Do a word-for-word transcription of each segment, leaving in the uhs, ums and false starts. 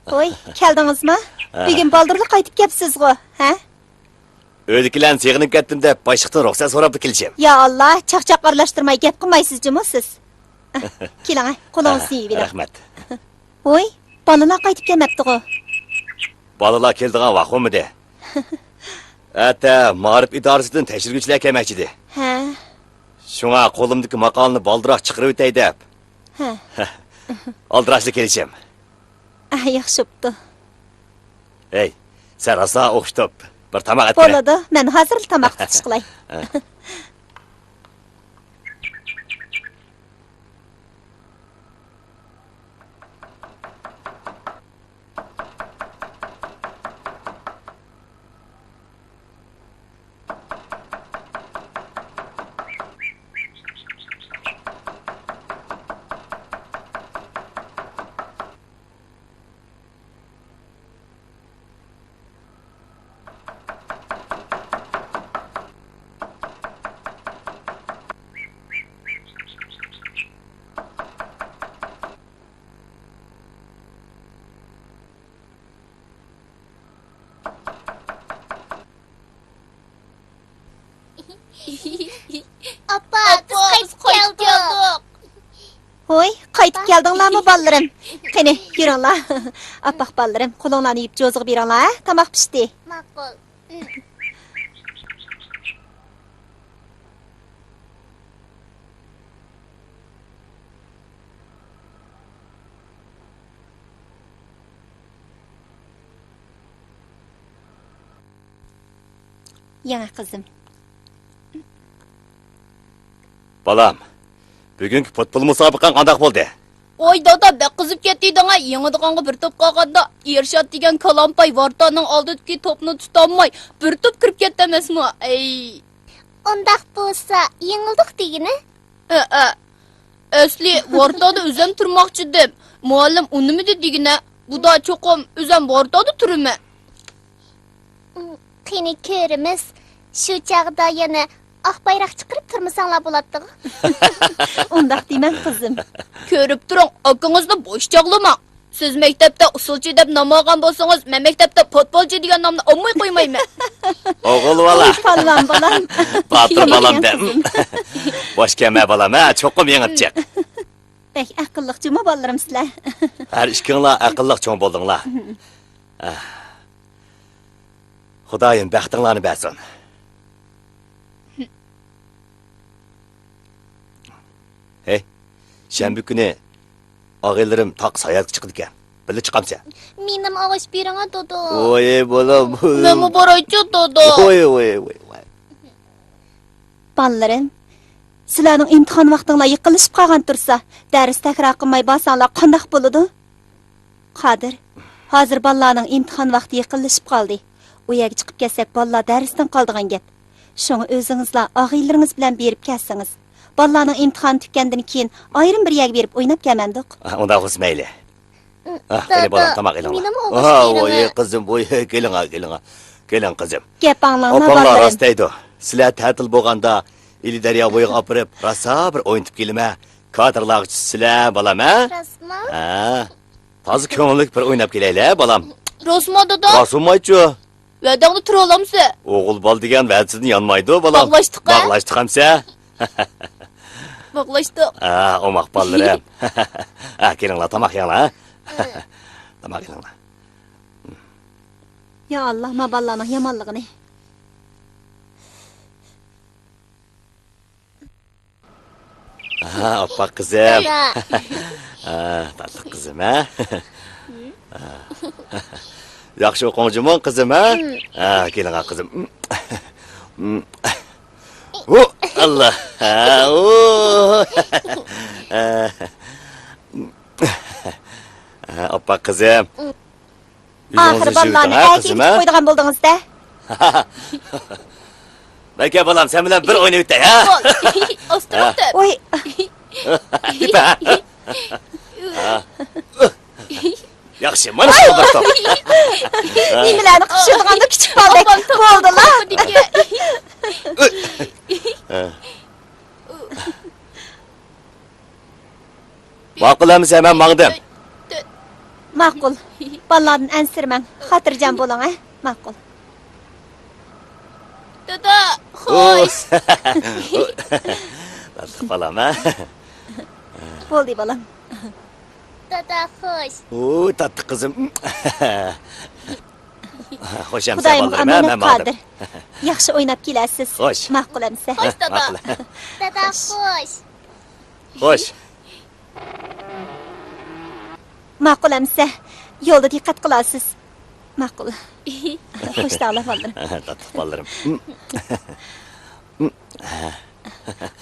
ۋوي، كەلدىڭىزمۇ؟ ھە. بۈگۈن بالدۇرلا قايتىپ كەپسىزغۇ، ھە؟ ئۆيدىكىلەرنى سېغىنىپ كەتتىم دەپ، باشلىقتىن رۇخسەت سوراپلا كېلىشىم. يا ئاللا، چاقچاق ئارىلاشتۇرماي گەپ قىلمايسىز جۇمۇ سىز. كېلىڭە، قولىڭىزنى يۇيۇۋېلىڭ. رەھمەت. ۋوي، بالىلار قايتىپ كەلمەپتىغۇ؟ بالىلار كېلىدىغان ۋاقىت بولمىدى. ئەتە مائارىپ ئىدارىسىدىن تەكشۈرگۈچىلەر كەلمەكچىدى. ھە. شۇڭا قولۇمدىكى ماقالىنى بالدۇرراق چىقىرىۋېتەي دەپ. ھە. ئالدىراشلا كېلىشىم. ئە، ياخشى بوپتۇ. ھەي، سەن راسا ئوخشىتىپ بىر تاماق ئەتكىنە. بولىدۇ، مەن ھازىرلا تاماق تۇتۇش قىلاي. ھە. ئاپا، بىز قايتىپ كەلدۇق. ھوي، قايتىپ كەلدىڭلارمۇ، بالىلىرىم؟ قېنى، يۈرۈڭلار. ئاپئاق بالىلىرىم، قولۇڭلارنى يۇيۇپ جوزىغا بېرىڭلار، ھە؟ تاماق پىشتى. ماقۇل. يېڭى قىزىم. بالام، بۈگۈنكى پۇتبول مۇسابىقەڭ قانداق بولدى؟ ۋاي دادا، بەك قىزىپ كەتتى دەڭە، يېڭىدىغانغا بىر توپ قالغاندا، ئىرشات دېگەن كالامپاي ۋارتانىڭ ئالدىدىكى توپنى تۇتالماي، بىر توپ كىرىپ كەتتى ئەمەسمۇ؟ ئەي. ئۇنداق بولسا، يېڭىلدۇق دېگىنە؟ ئەئە. ئەسلى ۋارتادا ئۆزەم تۇرماقچىدىم. مۇئەللىم ئۇنىمىدى دېگىنە، بۇدا چوقۇم ئۆزەم ۋارتادا تۇرىمەن. قېنى كۆرىمىز. شۇ چاغدا يەنە ئاق بايراق چىقىرىپ تۇرمىساڭلار بولاتتىغۇ. ئۇنداق دېمەڭ، قىزىم. كۆرۈپ تۇرۇڭ، ئاكىڭىزنى بوش چاغلىماڭ. سىز مەكتەپتە ئۇسسۇلچى دەپ نام ئالغان بولسىڭىز، مەن مەكتەپتە پۇتبولچى دېگەن نامنى ئالماي قويمايمەن. ئوغۇل بالا. ۋاي، پالۋان بالام. باتۇر بالام دە. قىزىم. بوش كەلمە بالام، ھە، چوقۇم يېڭىپ چىق. بەك ئەقىللىق جۇمۇ بالىلىرىم سىلەر. ھەر ئىككىڭلار ئەقىللىق چوڭ بولدۇڭلار. خۇدايىم بەختىڭلارنى بەرسۇن. ھەي، شەنبە كۈنى ئاغىنىلىرىم تاغقا ساياھەتكە چىقىدىكەن. بىللە چىقامسەن؟ مېنىمۇ ئاۋاش بېرىڭە، دادا. ۋوي، بالام. مەنمۇ بارايچۇ، دادا. ۋوي، ۋوي، ۋوي، ۋوي. بالىلىرىم، سىلەرنىڭ ئىمتىھان ۋاقتىڭلار يېقىنلىشىپ قالغان تۇرسا، دەرس تەكرار قىلماي بارساڭلار قانداق بولىدۇ؟ قادىر، ھازىر بالىلارنىڭ ئىمتىھان ۋاقتى يېقىنلىشىپ قالدى. ئۇ يەرگە چىقىپ كەتسەك، بالىلار دەرستىن قالىدىغان گەپ. شۇڭا ئۆزىڭىزلا ئاغىنىلىرىڭىز بىلەن بېرىپ كەلسىڭىز. بالىلارنىڭ ئىمتىھانى تۈگىگەندىن كېيىن ئايرىم بىر يەرگە بېرىپ ئويناپ كەلمەمدۇق؟ ئۇنداق بولسا مەيلى. ھە، قېنى، دادا، بالام، تاماق ئېلىڭلار. مېنىمۇ ئوغۇز ھا، بېرىڭە. ۋوي، قىزىم، ۋوي، كېلىڭە، كېلىڭە. كېلىڭ، قىزىم. گەپ ئاڭلاڭلار، ئاپاڭلار بالىلىرىم. راست دەيدۇ. سىلەر تەتىل بولغاندا ئىلى دەريا بويىغا ئاپىرىپ، راسا بىر ئوينىتىپ كېلىمە. كاتېرلارغا چۈشسىلە، بالام، ھە؟ راستمۇ؟ ھە. تازا كۆڭۈللۈك بىر ئويناپ كېلەيلى، بالام. راستمۇ، دادا؟ راست بولمايچۇ. ۋەدەڭدە تۇرالامسەن؟ ئوغۇل بالا دېگەن ۋەدىسىدىن يانمايدۇ، بالام. باغلاشتۇق، ھە؟ باغلاشتۇق ئەمسە. باغلاشتۇق. ھە، ئوماق بالىلىرىم. ھە، كېلىڭلار، تاماق يەڭلار، ھە؟ تاماق يەڭلار. يا ئاللا، ما بالىلارنىڭ يامانلىقىنى. ھە، ئاپئاق قىزىم. دادا. ھە، تاتلىق قىزىم، ھە؟ ياخشى ئوقۇڭ جۇمۇ، قىزىم، ھە؟ ھە، كېلىڭە، قىزىم. ھۇ، ئاللا. ھە، ھۇ. ھە، ئاپئاق قىزىم. ئاخىرى بالىلارنى ئەركە ئېتىپ قويىدىغان بولدىڭىز-دە. مەكە بالام، سەن بىلەن بىر ئويناۋېتەي، ھە؟ بول. ئاستىراق تۆپ. ۋوي. ياخشى، مانا شۇ بىر توپ. نېمىلەرنى قىلىشىدىغاندا كىچىك بالىدەك. بولدىلا. ماقۇل ئەمىسە، مەن ماڭدىم. ماقۇل. بالىلاردىن ئەنسىرىمەڭ، خاتىرجەم بولۇڭ، ھە؟ ماقۇل. دادا، خوش. تاتلىق بالام، ھە؟ بولدى، بالام. دادا، خوش. ئۇ، تاتلىق قىزىم. خوش ئەمىسە، خۇدايىم بالىلىرىم، ھە، ئامانەت، مەن ماڭدىم. قادىر. ياخشى ئويناپ كېلەرسىز. خوش. ماقۇل ئەمىسە. خوش، دادا. ماقۇل. دادا، خوش. خوش. ماقۇل ئەمىسە، يولدا دىققەت قىلارسىز. ماقۇل. خوش تاغلا، بالىلىرىم. تاتلىق بالىلىرىم.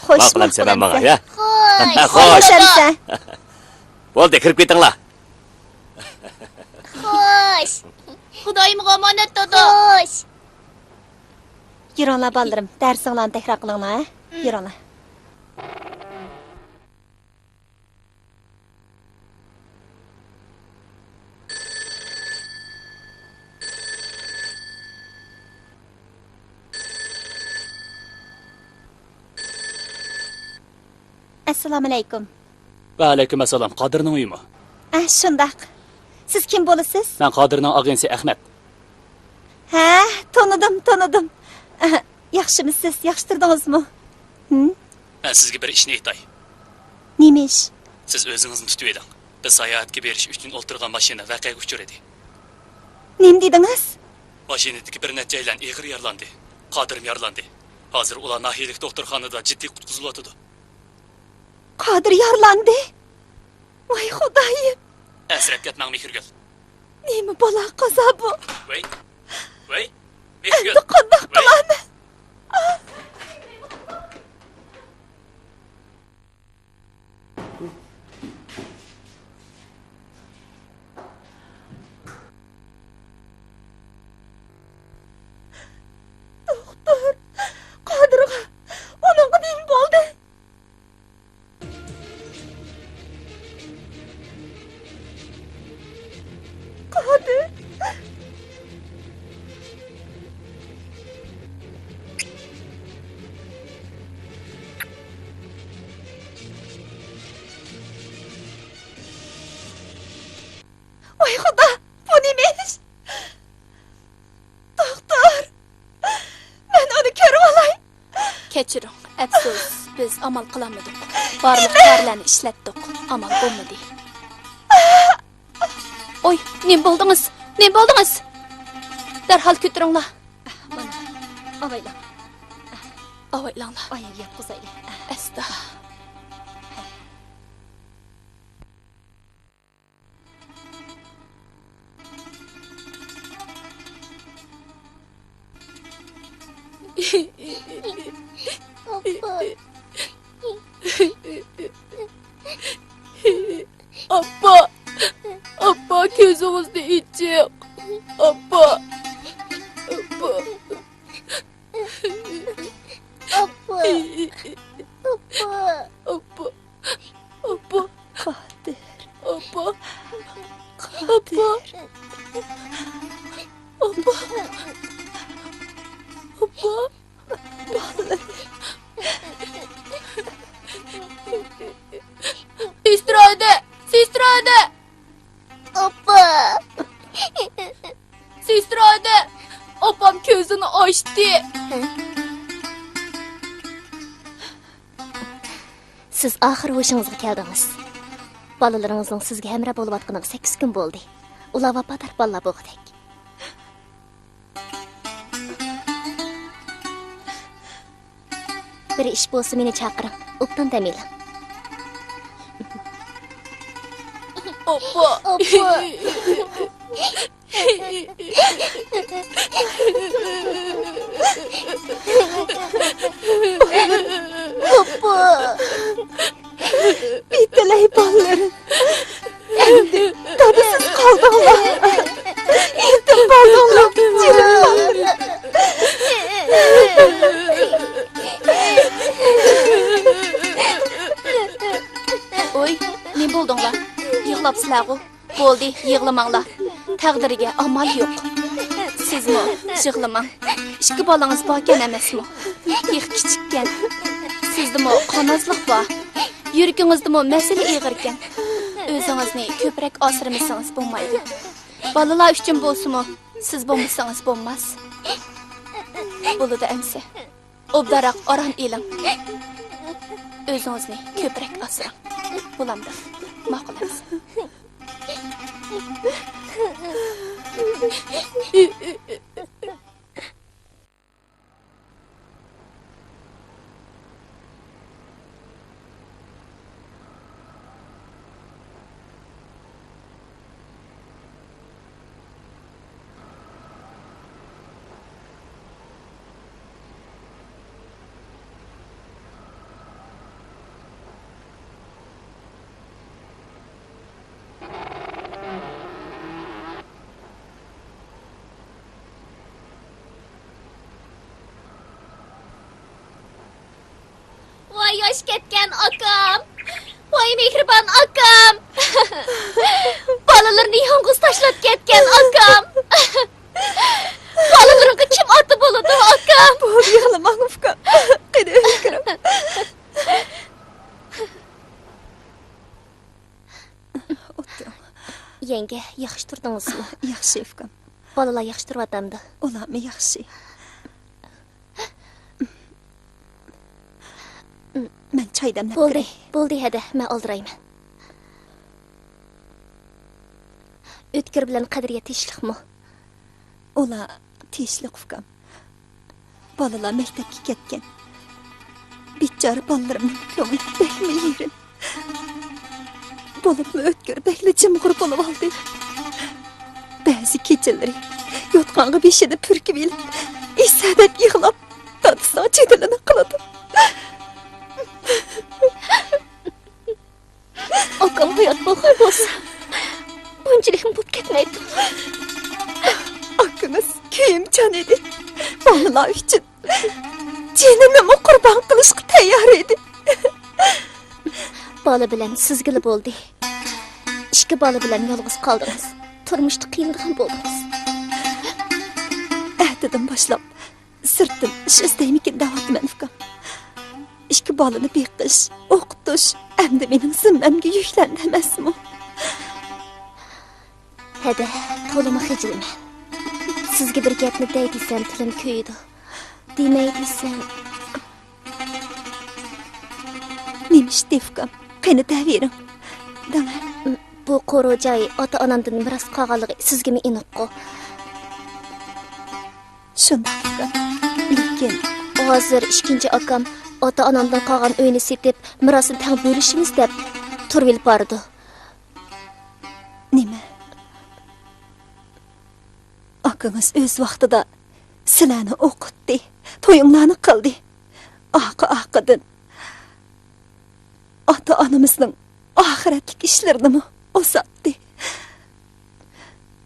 خوش، ماقۇل ئەمىسە، ماقۇل مەن ماڭاي، ئەمىسە. ھە؟ خوش. خوش ئەمىسە. بولدى، كىرىپ كېتىڭلار. خوش. خۇدايىمغا ئامانەت، دادا. خوش. يۈرۈڭلار، بالىلىرىم، دەرسىڭلارنى تەكرار قىلىڭلار، ھە؟ يۈرۈڭلار. ئەسسالامۇئەلەيكۇم. ۋەئەلەيكۇم ئەسسالام. قادىرنىڭ ئۆيىمۇ؟ ئە، شۇنداق. سىز كىم بولىسىز؟ مەن قادىرنىڭ ئاغىنىسى ئەخمەت. ھە، تونۇدۇم، تونۇدۇم. ئەھە، ياخشىمۇسىز؟ ياخشى تۇردىڭىزمۇ؟ ھىم؟ مەن سىزگە بىر ئىشنى ئېيتاي. نېمە ئىش؟ سىز ئۆزىڭىزنى تۇتۇۋېلىڭ. بىز ساياھەتكە بېرىش ئۈچۈن ئولتۇرغان ماشىنا ۋەقەگە ئۇچرىدى. نېمە دېدىڭىز؟ ماشىنىدىكى بىر نەچچەيلەن ئېغىر يارىلاندى. قادىرمۇ يارىلاندى. ھازىر ئۇلار ناھىيەلىك دوختۇرخانىدا جىددىي قۇتقۇزۇلۇۋاتىدۇ. قادىر يارىلاندى؟ ۋاي خۇدايىم! ئەنسىرەپ كەتمەڭ، مېھرىگۈل. نېمە بالا قازا بۇ؟ ۋەي، ۋەي، مېھرىگۈل. ئەمدى قانداق قىلارمەن؟ دوختۇر، قادىرغا، ئۇنىڭغا نېمە بولدى؟ قادىر. ۋاي خۇدا، بۇ نېمە ئىش؟ دوختۇر، مەن ئۇنى كۆرۈۋالاي. كەچۈرۈڭ، ئەپسۇس، بىز ئامال قىلالمىدۇق. بارلىق چارىلەرنى ئىشلەتتۇق، ئامال بولمىدى. ئوي، نېمە بولدىڭىز؟ نېمە بولدىڭىز؟ دەرھال كۆتۈرۈڭلار. مانا، ئاۋايلاڭ. ئاۋايلاڭلار. ئاياغ ياتقۇزايلى. ئەستا. ئاپا. ئاپا. ئاپا، كۆزىڭىزنى ئېچىڭ. ئاپا. ئاپا. ئاپا. ئاپا. ئاپا. ئاپا. قادىر. ئاپا. قادىر. ئاپا. ئاپا. ئاپا. بالىلىرىم. سېسترا ھەدە! سېسترا ھەدە! ئاپا! سېسترا ھەدە! ئاپام كۆزىنى ئاچتى! سىز ئاخىر ھوشىڭىزغا كەلدىڭىز. بالىلىرىڭىزنىڭ سىزگە ھەمراھ بولۇۋاتقىنىغا سەككىز كۈن بولدى. ئۇلار ۋاپادار بالىلار بولغۇدەك. بىر ئىش بولسا مېنى چاقىرىڭ. ئوبدان دەم ئېلىڭ. ئاپا! ئاپا! ئاپا! بىتەلەي بالىلىرىم. ئەمدى دادىسىز قالدىڭلار. يېتىم قالدىڭلار، جېنىم بالىلىرىم. ئوي، نېمە بولدۇڭلار؟ يىغلاپسىلەرغۇ؟ بولدى، يىغلىماڭلار. تەقدىرگە ئامال يوق. سىزمۇ يىغلىماڭ. ئىككى بالىڭىز باركەن ئەمەسمۇ؟ تېخى كىچىككەن. سىزدىمۇ قانازلىق بار. يۈرىكىڭىزدىمۇ مەسىلە ئېغىركەن. ئۆزىڭىزنى كۆپرەك ئاسرىمىسىڭىز بولمايدۇ. بالىلار ئۈچۈن بولسىمۇ، سىز بولمىسىڭىز بولماس. بولىدۇ ئەمىسە. ئوبدانراق ئارام ئېلىڭ. ئۆزىڭىزنى كۆپرەك ئاسراڭ. بولامدۇ؟ ماقۇل ئەمىسە. ۋاي ياش كەتكەن ئاكام! ۋاي مېھرىبان ئاكام! بالىلىرىنى يالغۇز تاشلاپ كەتكەن ئاكام! بالىلىرىڭغا كىم ئاتا بولىدۇ، ئاكام؟ بولدى، يىغلىماڭ، ئۇكام. قېنى، ئۆيگە كىرىڭ. ئولتۇرۇڭ. يەڭگە، ياخشى تۇردىڭىزمۇ؟ ياخشى، ئۇكام. بالىلار ياخشى تۇرۇۋاتامدۇ؟ ئۇلارمۇ ياخشى. مەن چاي دەملەپ بولدى، كىرەي. بولدى، ھەدە، مەن ئالدىرايمەن. ئۆتكۈر بىلەن قەدرىيە تىنچلىقمۇ؟ ئۇلار تىنچلىق، ئۇكام. بالىلار مەكتەپكە كەتكەن. بىچارە بالىلىرىمنىڭ كۆڭلى بەكمۇ يېرىم. بولۇپمۇ ئۆتكۈر بەكلا جىمغۇر بولۇۋالدى. بەزى كېچىلىرى يوتقانغا بېشىنى پۈركۈپ ئېلىپ، ئېسەدەپ يىغلاپ، دادىسىنىڭ جېدىلىنى قىلىدۇ. ئاكام ھايات بولغان بولسا، بۇنچىلىكمۇ بولۇپ كەتمەيتتى. ئاكىڭىز كۆيۈمچان ئىدى. بالىلار ئۈچۈن جېنىنىمۇ قۇربان قىلىشقا تەييار ئىدى. بالا بىلەن سىزگىلا بولدى. ئىككى بالا بىلەن يالغۇز قالدىڭىز. تۇرمۇشتا قىينىلىدىغان بولدىڭىز. ئەتىدىن باشلاپ سىرتتىن ئىش ئىزدەيمىكىن دەۋاتىمەن، ئۇكام. ئىككى بالىنى بېقىش، ئوقۇتۇش ئەمدى مېنىڭ زىممەمگە يۈكلەندى ئەمەسمۇ؟ ھەدە، تولىمۇ خىجىلمەن. سىزگە بىر گەپنى دەي دېسەم، تىلىم كۆيىدۇ. دېمەي دېسەم. نېمە ئىش، ئۇكام؟ قېنى، دەۋېرىڭ. دەڭە. بۇ قورۇ جاي ئاتا-ئانامدىن مىراس قالغانلىقى سىزگىمۇ ئېنىققۇ؟ شۇنداق، ئۇكام. لېكىن ھازىر ئىككىنچى ئاكام ئاتا-ئانامدىن قالغان ئۆينى سېتىپ، مىراسنى تەڭ بۆلۈشىمىز دەپ تۇرۇۋېلىپ بارىدۇ. نېمە؟ ئاكىڭىز ئۆز ۋاقتىدا سىلەرنى ئوقۇتتى، تويۇڭلارنى قىلدى. ئارقا-ئارقىدىن ئاتا-ئانىمىزنىڭ ئاخىرەتلىك ئىشلىرىنىمۇ ئۇزارتتى.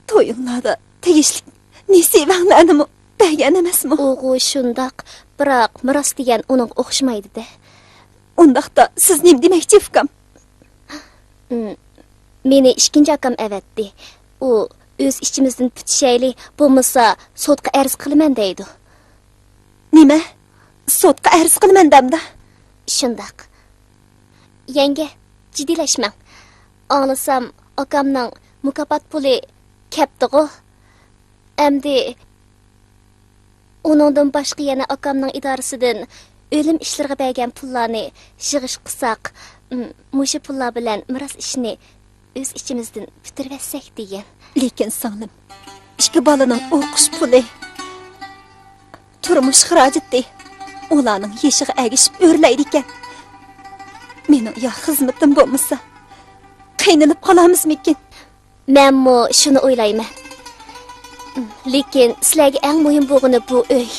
تويۇڭلاردا تېگىشلىك نېسىۋەڭلارنىمۇ بەرگەن ئەمەسمۇ؟ ئۇغۇ شۇنداق، بىراق مىراس دېگەن ئۇنىڭغا ئوخشىمايدۇ-دە. ئۇنداقتا سىز نېمە دېمەكچى، ئۇكام؟ ئىم، مېنى ئىككىنچى ئاكام ئەۋەتتى. ئۇ ئۆز ئىچىمىزدىن پۈتۈشەيلى، بولمىسا سوتقا ئەرز قىلىمەن دەيدۇ. نېمە؟ سوتقا ئەرز قىلىمەن دەمدۇ؟ شۇنداق. يەڭگە، جىددىيلەشمەڭ. ئاڭلىسام، ئاكامنىڭ مۇكاپات پۇلى كەپتىغۇ. ئەمدى ئۇنىڭدىن باشقا يەنە ئاكامنىڭ ئىدارىسىدىن ئۆلۈم ئىشلىرىغا بەرگەن پۇللارنى يىغىش قىلساق، م، مۇشۇ پۇللار بىلەن مىراس ئىشىنى ئۆز ئىچىمىزدىن پۈتتۈرۈۋەتسەك دېگەن. لېكىن سىڭلىم، ئىككى بالىنىڭ ئوقۇش پۇلى، تۇرمۇش خىراجىتى، ئۇلارنىڭ يېشىغا ئەگىشىپ ئۆرلەيدىكەن. مېنىڭ يا خىزمىتىم بولمىسا، قىينىلىپ قالامىزمىكىن؟ مەنمۇ شۇنى ئويلايمەن. لېكىن سىلەرگە ئەڭ مۇھىم بولغىنى بۇ ئۆي.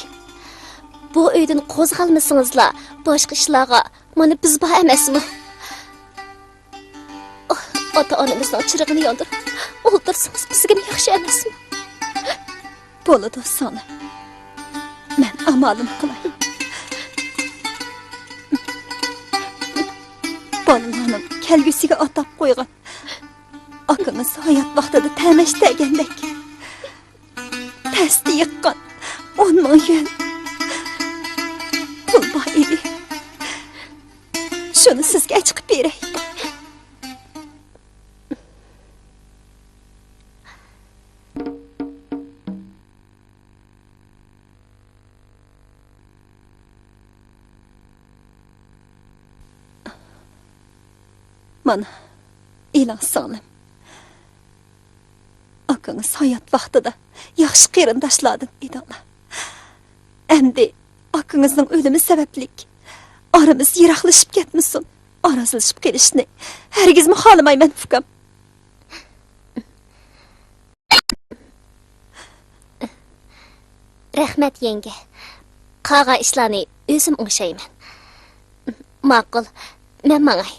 بۇ ئۆيدىن قوزغالمىسىڭىزلا، باشقا ئىشلارغا مانا بىز بار ئەمەسمۇ؟ ئاھ، ئاتا-ئانىمىزنىڭ چىرىغىنى ياندۇرۇپ ئولتۇرسىڭىز بىزگىمۇ ياخشى ئەمەسمۇ؟ بولىدۇ، سىڭلىم. مەن ئامالىم قىلاي. بالىلارنىڭ كەلگۈسىگە ئاتاپ قويغان، ئاكىڭىز ھايات ۋاقتىدا تەمەش دېگەندەك تەستە يىغقان ئون مىڭ يۈەن پۇل بار ئىدى. شۇنى سىزگە ئەچىقىپ بېرەي. مانا، ئېلىڭ سىڭلىم. ئاكىڭىز ھايات ۋاقتىدا ياخشى قېرىنداشلاردىن ئىدىڭلار. ئەمدى ئاكىڭىزنىڭ ئۆلۈمى سەۋەبلىك ئارىمىز يىراقلىشىپ كەتمىسۇن. ئارازلىشىپ قېلىشنى ھەرگىزمۇ خالىمايمەن، ئۇكام. رەھمەت، يەڭگە. قالغان ئىشلارنى ئۆزۈم ئوڭشايمەن. ماقۇل، مەن ماڭاي.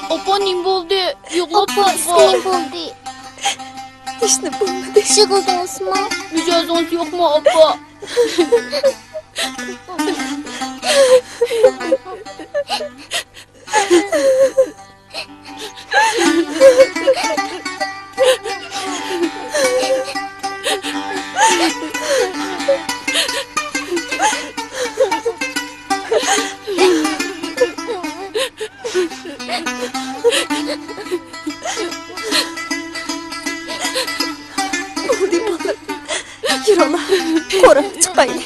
ئاپا، نېمە بولدى؟ يىغلاپ تۇرغان. ئاپا، نېمە بولدى؟ ھېچنېمە بولمىدى. يىغلىدىڭىزمۇ؟ مىجەزىڭىز يوقمۇ، ئاپا؟ بولدى، بالىلار. يۈرۈڭلار، قورۇنغا چىقايلى.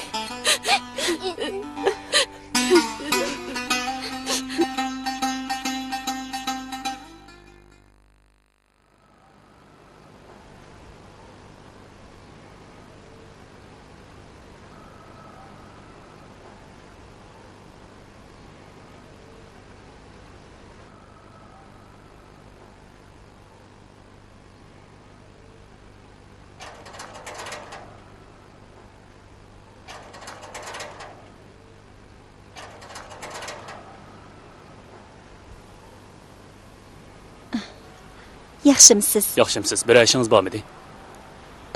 ياخشىمۇسىز؟ ياخشىمسىز؟ بىرەر ئىشىڭىز بارمىدى؟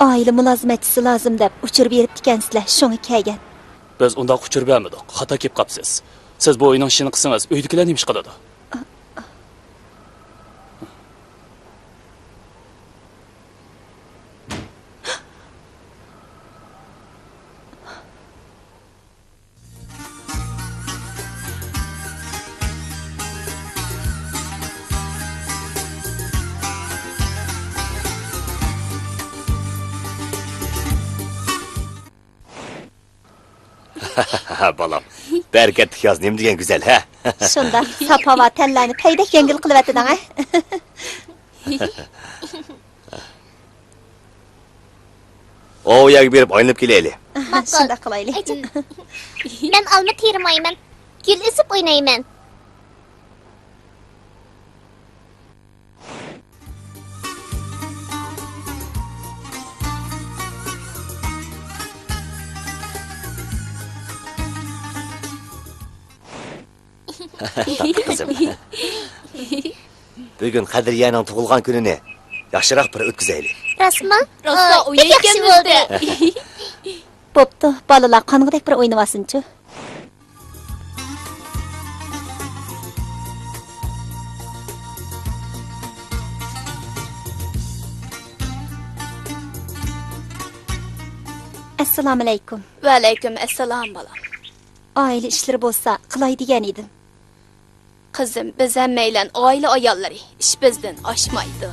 ئائىلە مۇلازىمەتچىسى لازىم دەپ ئۇچۇر بېرىپتىكەنسىلەر، شۇڭا كەلگەن. بىز ئۇنداق ئۇچۇر بەرمىدۇق، خاتا كېلىپ قاپسىز. سىز بۇ ئۆينىڭ ئىشىنى قىلسىڭىز، ئۆيدىكىلەر نېمە ئىش قىلىدۇ؟ بالام، بەرىكەتلىك ياز نېمە دېگەن گۈزەل، ھە؟ شۇنداق، ساپ ھاۋا تەنلەرنى پەيدەك يەڭگىل قىلىۋەتتىڭ، ھە؟ ئاۋۇ يەرگە بېرىپ ئايلىنىپ كېلەيلى. ماقۇل. شۇنداق قىلايلى. مەن ئالما تېرىمايمەن. گۈل ئېزىپ ئوينايمەن. تاتلىق قىزىم. بۈگۈن قەدرىيەنىڭ تۇغۇلغان كۈنىنى ياخشىراق بىر ئۆتكۈزەيلى. راستمۇ؟ راستلا، ئوي، بەك ياخشى بولدى. بوپتۇ، بالىلار قانغۇدەك بىر ئوينىۋالسۇنچۇ. ئەسسالامۇئەلەيكۇم. ۋەئەلەيكۇم ئەسسالام، بالام. ئائىلە ئىشلىرى بولسا قىلاي دېگەن ئىدىم. قىزىم، بىز ھەممەيلەن ئائىلە ئاياللىرى، ئىش بىزدىن ئاشمايدۇ.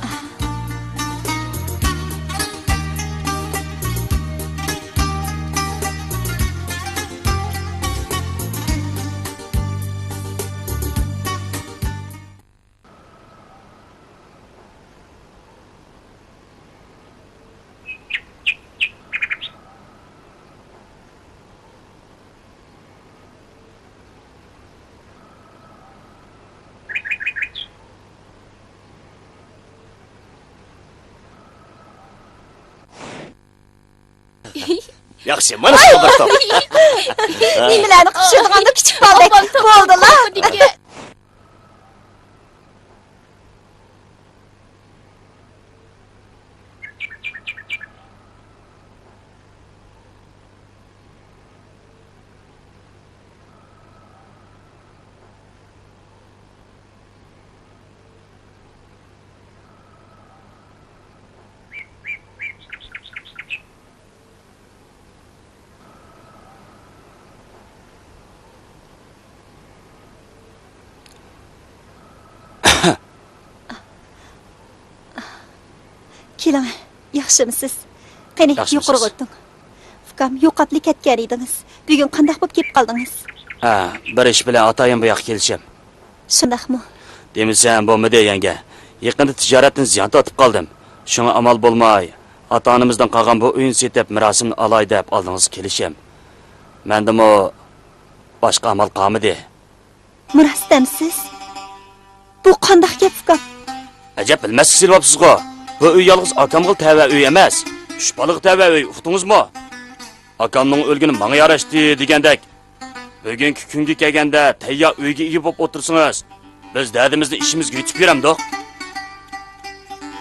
ياخشى، مانا شۇ بىر توپ. نېمىلەرنى قىلىشىدىغاندا كىچىك بالىدەك بولدىلا. كېلىڭ، ياخشىمۇسىز؟ قېنى، ياخشىمۇسىز؟ يۇقىرىغا ئولتۇرۇڭ. ئۇكام، يوقاپلا كەتكەنىدىڭىز. بۈگۈن قانداق بولۇپ كېلىپ قالدىڭىز؟ ھە، بىر ئىش بىلەن ئاتايىن بۇ ياققا كېلىشىم. شۇنداقمۇ؟ دېمىسەم بولمىدى، يەڭگە. يېقىندا تىجارەتتىن زىيان تارتىپ قالدىم. شۇڭا ئامال بولماي، ئاتا-ئانىمىزدىن قالغان بۇ ئۆينى سېتىپ، مىراسىمنى ئالاي دەپ ئالدىڭىزغا كېلىشىم. مەندىمۇ باشقا ئامال قالمىدى. مىراس دەمسىز؟ بۇ قانداق گەپ، ئۇكام؟ ئەجەب بىلمەسكە سېلىۋاپسىزغۇ. بۇ ئۆي يالغۇز ئاكامغىلا تەۋە ئۆي ئەمەس. ئۈچ بالىغا تەۋە ئۆي، ئۇقتىڭىزمۇ؟ ئاكامنىڭ ئۆلگىنى ماڭا ياراشتى دېگەندەك، بۈگۈنكى كۈنگە كەلگەندە تەييار ئۆيگە ئىگە بولۇپ ئولتۇرسىڭىز، بىز دەردىمىزنى ئىچىمىزگە يۇتۇپ يۈرەمدۇق؟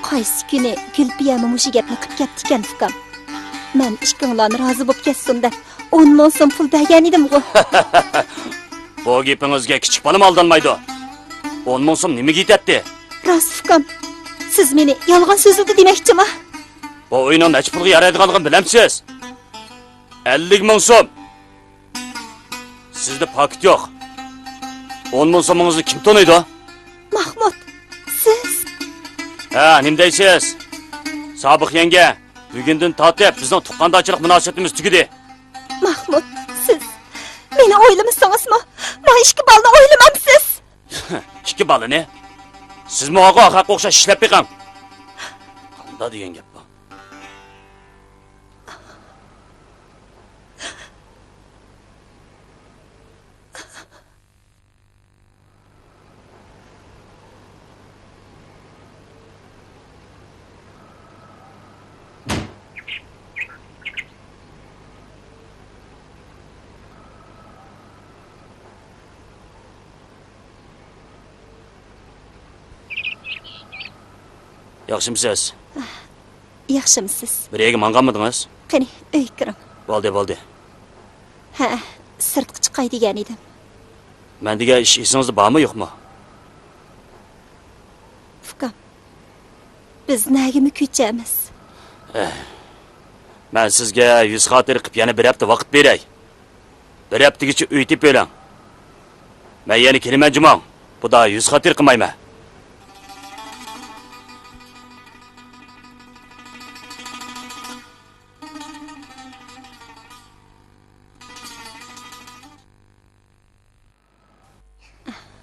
قايسى كۈنى گۈلپىيەمۇ مۇشۇ گەپنى قىپ كەپتىكەن، ئۇكام. مەن ئىككىڭلارنى رازى بولۇپ كەتسۇن دەپ، ئون مىڭ سوم پۇل بەرگەنىدىمغۇ. بۇ گېپىڭىزگە كىچىك بالىمۇ ئالدانمايدۇ. ئون مىڭ سوم نېمىگە يېتەتتى؟ راست، ئۇكام. سىز مېنى يالغان سۆزلىدى دېمەكچىما؟ بۇ ئۆينىڭ نەچچە پۇلغا يارايدىغانلىقىنى بىلەمسىز؟ ئەللىك مىڭ سوم. سىزدە پاكىت يوق. ئون مىڭ سومىڭىزنى كىم تونۇيدۇ؟ ماخمۇت، سىز؟ ھە، نېمە دەيسىز؟ سابىق يەڭگە، بۈگۈندىن تارتىپ بىزنىڭ تۇغقاندارچىلىق مۇناسىۋىتىمىز تۈگىدى. ماخمۇت، سىز مېنى ئويلىمىسىڭىزمۇ، ما ئىككى بالىنى ئويلىمامسىز؟ ئىككى بالىنى؟ سىزمۇ ھاقا ئاخاققا ئوخشاش ئىشلەپ بېقىڭ. قاندا دېگەن گەپ بۇ؟ ياخشىمۇسىز؟ ياخشىمۇسىز؟ بىر يەرگە ماڭغانمىدىڭىز؟ قېنى، ئۆيگە كىرىڭ. بولدى، بولدى. ھە، سىرتقا چىقاي دېگەن ئىدىم. مەن دېگەن ئىش ئېسىڭىزدە بارمۇ، يوقمۇ؟ ئۇكام، بىز نەگىمۇ كۆچەمىز. ئەھ، مەن سىزگە يۈز خاتىرە قىلىپ يەنە بىر ھەپتە ۋاقىت بېرەي. بىر ھەپتىگىچە ئۆي تېپىۋېلىڭ. مەن يەنە كېلىمەن جۇمۇ. بۇدا يۈز خاتىرە قىلمايمەن.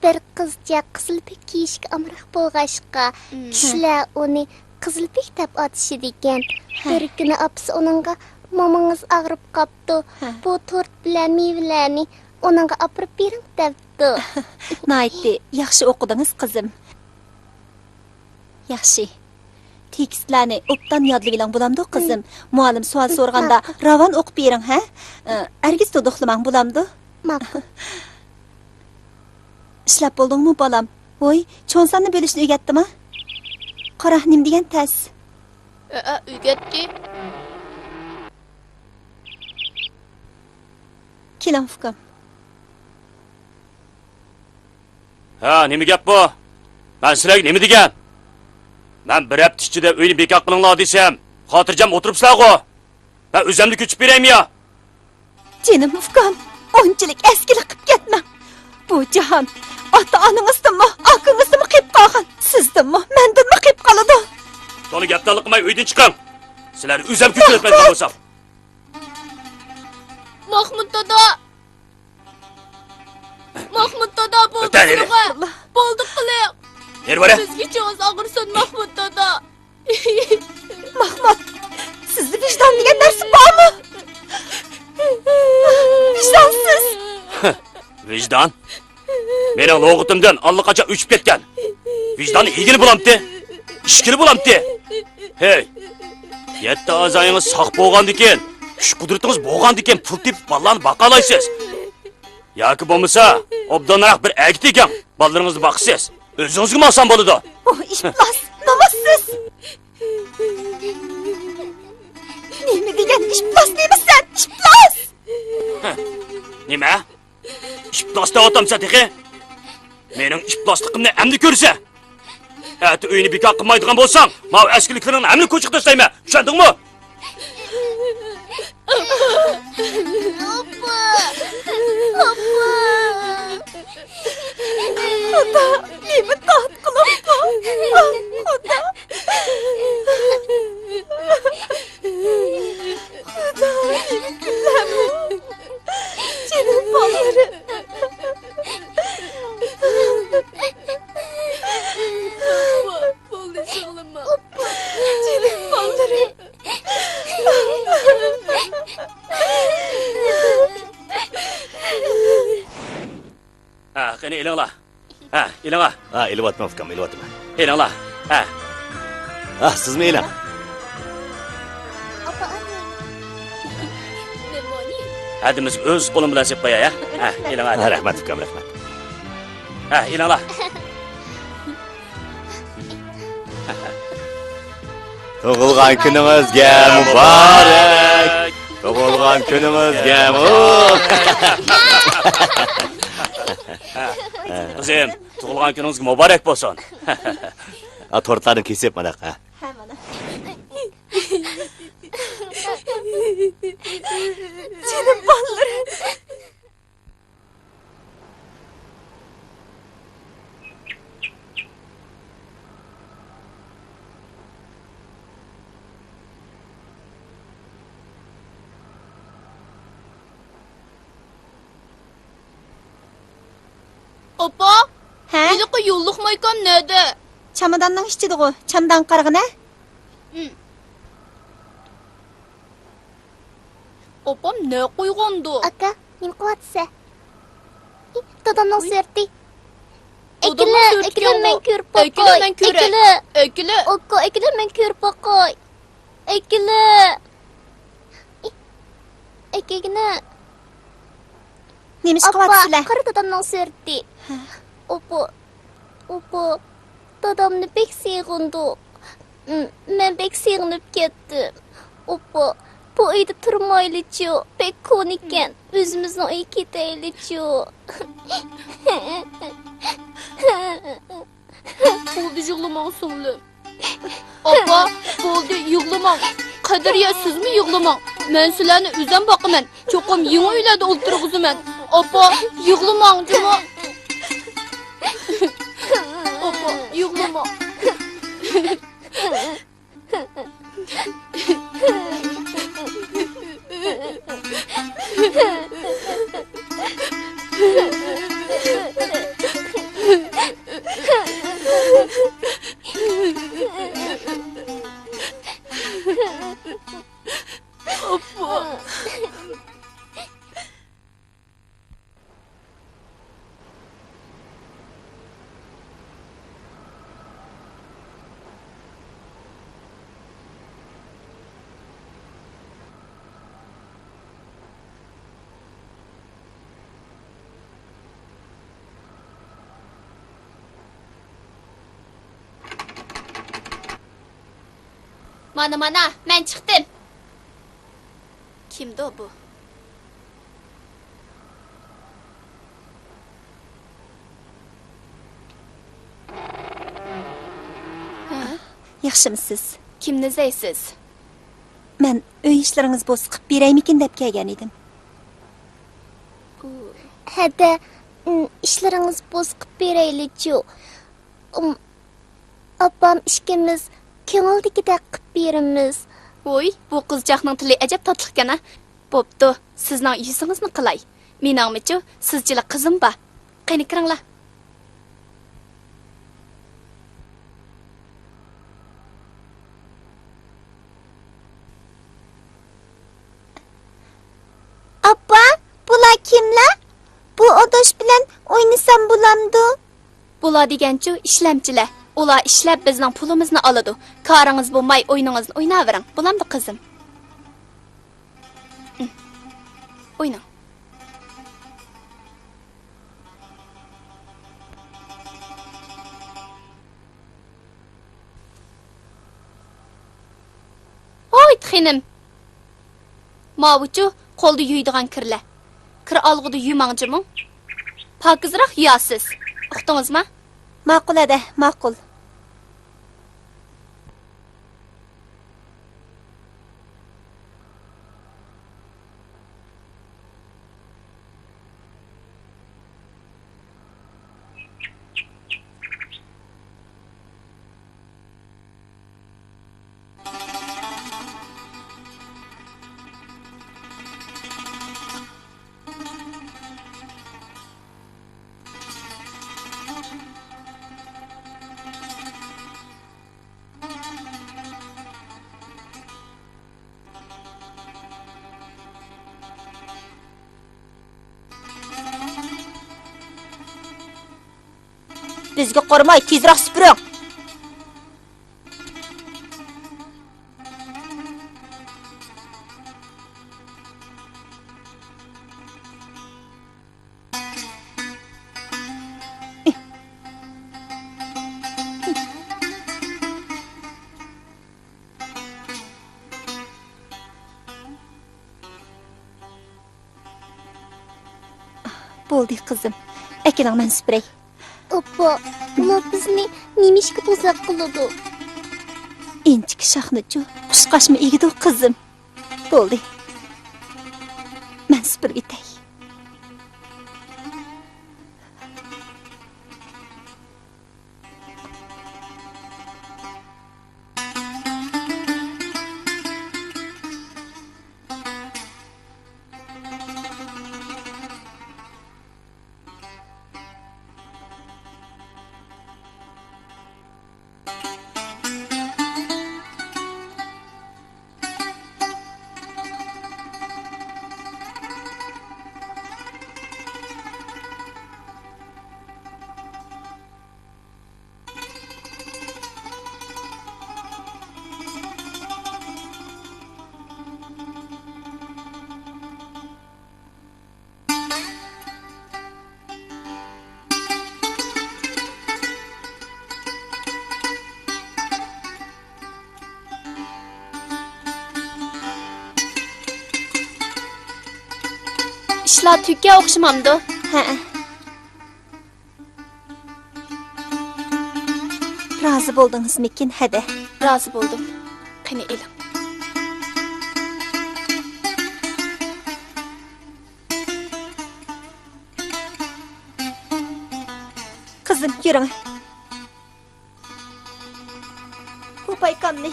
بىر قىزچاق قىزىل پىك كىيىشكە ئامراق بولغاچقا، كىشىلەر ئۇنى قىزىل پىك دەپ ئاتىشىدىكەن. بىر كۈنى ئاپىسى ئۇنىڭغا، «مومىڭىز ئاغرىپ قاپتۇ، بۇ تورت بىلەن مېۋىلەرنى ئۇنىڭغا ئاپىرىپ بېرىڭ» دەپتۇ. ناھايىتى ياخشى ئوقۇدىڭىز، قىزىم. ياخشى. تېكىستلەرنى ئوبدان يادلىۋېلىڭ، بولامدۇ، قىزىم؟ مۇئەللىم سوئال سورىغاندا راۋان ئوقۇپ بېرىڭ، ھە؟ ئە، ھەرگىز دۇدۇقلىماڭ، بولامدۇ؟ ماقۇل. ئىشلەپ بولدۇڭمۇ، بالام؟ ۋوي، چوڭ ساننى بۆلۈشنى ئۆگەتتىما؟ قارا، نېمە دېگەن تەس. ھەئە، ئۆگەتتى. كېلىڭ، ئۇكام. ھە، نېمە گەپ بۇ؟ مەن سىلەرگە نېمە دېگەن؟ مەن بىر ھەپتە ئىچىدە ئۆينى بىكار قىلىڭلار دېسەم، خاتىرجەم ئولتۇرۇپسىلەرغۇ؟ مەن ئۆزۈملا كۆچۈپ بېرەيمۇ يا؟ جېنىم ئۇكام، ئۇنچىلىك ئەسكىلىك قىپ كەتمەڭ. بۇ جاھان ئاتا-ئانىڭىزدىنمۇ، ئاكىڭىزدىنمۇ قېلىپ قالغان، سىزدىنمۇ، مەندىنمۇ قېلىپ قالىدۇ. تولا گەپ-دالا قىلماي ئۆيدىن چىقىڭ. سىلەرنى ئۆزۈم كۆچۈرۈۋەتمەيدىغان بولسام. ماخمۇت دادا! ماخمۇت دادا، بولدى قىلىڭە! بولدى قىلىڭ! نېرى بارە؟ بىزگە چوڭىز ئاغرىسۇن، ماخمۇت دادا! ماخمۇت، سىزدە ۋىجدان دېگەن نەرسە بارمۇ؟ ۋىجدانسىز! ۋىجدان؟ مېنىڭ نوغۇتۇمدىن ئاللىقاچان ئۆچۈپ كەتكەن. ۋىجداننى يېگىلى بولامتى؟ ئىچكىلى بولامتى؟ ھەي! يەتتە ئەزايىڭىز ساق بولغاندىكىن، كۈچ-قۇدرىتىڭىز بولغاندىكىن پۇل تېپىپ بالىلارنى باقالايسىز. ياكى بولمىسا، ئوبدانراق بىر ئەرگە تېگىڭ، بالىلىرىڭىزنى باقىسىز. ئۆزىڭىزگىمۇ ئاسان بولىدۇ. ئۇ ئىپلاس، نومۇسسىز! نېمە دېگەن ئىپلاس دەيمەن سەن، ئىپلاس! نېمە؟ ئىپلاس دەۋاتامسەن تېخى؟ مېنىڭ ئىپلاسلىقىمنى ئەمدى كۆرىسەن. ئەتە ئۆينى بىكار قىلمايدىغان بولساڭ، ماۋۇ ئەسكىلىكلىرىڭنى ھەممىنى كوچىغا تاشلايمەن. چۈشەندىڭمۇ؟ ئاپا! ئاپا! خۇدا، نېمە تارتقۇلۇق بۇ؟ ئاھ، خۇدا! ئېلىڭلار. ھە، ئېلىڭلار. ھە، ئېلىۋاتىمەن ئۇكام، ئېلىۋاتىمەن. ئېلىڭلار. ھە. ھە، سىزمۇ ئېلىڭ. ھە، دېمىسە ئۆز قولۇم بىلەن سېلىپ قوياي، ھە. ھە، ئېلىڭلار. ھە، رەھمەت ئۇكام، رەھمەت. ھە، ئېلىڭلار. تۇغۇلغان كۈنىڭىزگە مۇبارەك! تۇغۇلغان كۈنىڭىزگە مۇ-، قىزىم، تۇغۇلغان كۈنىڭىزگە مۇبارەك بولسۇن! ئا، تورتلارنى كېسىپ مانا، ھە. ھە، مانا. جېنىم بالىلىرىم. ئاپا، ھە؟ ھېلىقى يوللۇق مايكام نەدە؟ چاماداننىڭ ئىچىدىغۇ، چامادانغا قارىغىنە. ھىم. ئاپام نە قويغاندۇ؟ ئاكا، نېمە قىلىۋاتىسەن؟ ئى، دادامنىڭ سۈرىتى. ئەكېلە، ئەكېلە، مەن كۆرۈپ باقاي. ئەكېلە، مەن كۆرەي. ئەكېلە. ئەكېلە. ئاكا، ئەكېلە، مەن كۆرۈپ باقاي. ئەكېلە. ئى، ئەكەلگىنە. نېمە ئىش قىلىۋاتىسىلەر؟ ئاپا، قارا دادامنىڭ سۈرىتى. ھە. ئاپا، ئاپا، دادامنى بەك سېغىندۇق. م-، مەن بەك سېغىنىپ كەتتىم. ئاپا، بۇ ئۆيدە تۇرمايلىچۇ، بەك كونىكەن. ئۆزىمىزنىڭ ئۆيىگە كېتەيلىچۇ. بولدى، يىغلىماڭ سىڭلىم. ئاپا، بولدى، يىغلىماڭ. قەدرىيە، سىزمۇ يىغلىماڭ. مەن سىلەرنى ئۆزۈم باقىمەن. چوقۇم يېڭى ئۆيلەردە ئولتۇرغۇزىمەن. ئاپا، يىغلىماڭ جۇمۇ. ئاپا، يىغلىماڭ. ئاپا. مانا، مانا، مەن چىقتىم. كىمدۇ بۇ؟ ھە؟ ياخشىمۇسىز؟ كىمنى ئىزدەيسىز؟ مەن ئۆي ئىشلىرىڭىز بولسا قىلىپ بېرەيمىكىن دەپ كەلگەن ئىدىم. ھەدە، ئىشلىرىڭىز بولسا قىلىپ بېرەيلىچۇ. ئاپام ئىككىمىز كۆڭۈلدىكىدەك قىپ بېرىمىز. ۋوي، بۇ قىزچاقنىڭ تىلى ئەجەب تاتلىقكەن ھە. بوپتۇ، سىزنىڭ يۈزىڭىزنى قىلاي. مېنىڭمۇچۇ سىزچىلا قىزىم بار. قېنى كىرىڭلار. ئاپا، بۇلار كىملەر؟ بۇ ئاداش بىلەن ئوينىسام بولامدۇ؟ بۇلار دېگەنچۇ ئىشلەمچىلەر. ئۇلار ئىشلەپ بىزنىڭ پۇلىمىزنى ئالىدۇ. كارىڭىز بولماي ئويۇنىڭىزنى ئويناۋېرىڭ. بولامدۇ قىزىم؟ ئويناڭ. ھوي خېنىم! ماۋۇچۇ قولدا يۇيىدىغان كىرلەر. كىر ئالغۇدا يۇماڭ جۇمۇ. پاكىزراق يۇيارسىز. ئۇقتىڭىزما؟ ماقۇل ھەدە، ماقۇل. بىزگە قارىماي تېزراق سۈپۈرۈڭ. بولدى، قىزىم. ئەكېلىڭ، مەن سۈپۈرەي. ئاپا، ئۇلار بىزنى نېمىشقا بوزەك قىلىدۇ؟ ئىنچىكە شاخنىچۇ، قۇشقاچمۇ ئېگىدۇ، قىزىم. بولدى. مەن سۈپۈرۈۋېتەي. ئىشلار تۈگىگەن ئوخشىمامدۇ؟ ھەئە. رازى بولدىڭىزمىكىن، ھەدە؟ رازى بولدۇم. قېنى، ئېلىڭ. قىزىم، يۈرۈڭ. بۇ پايكامنى.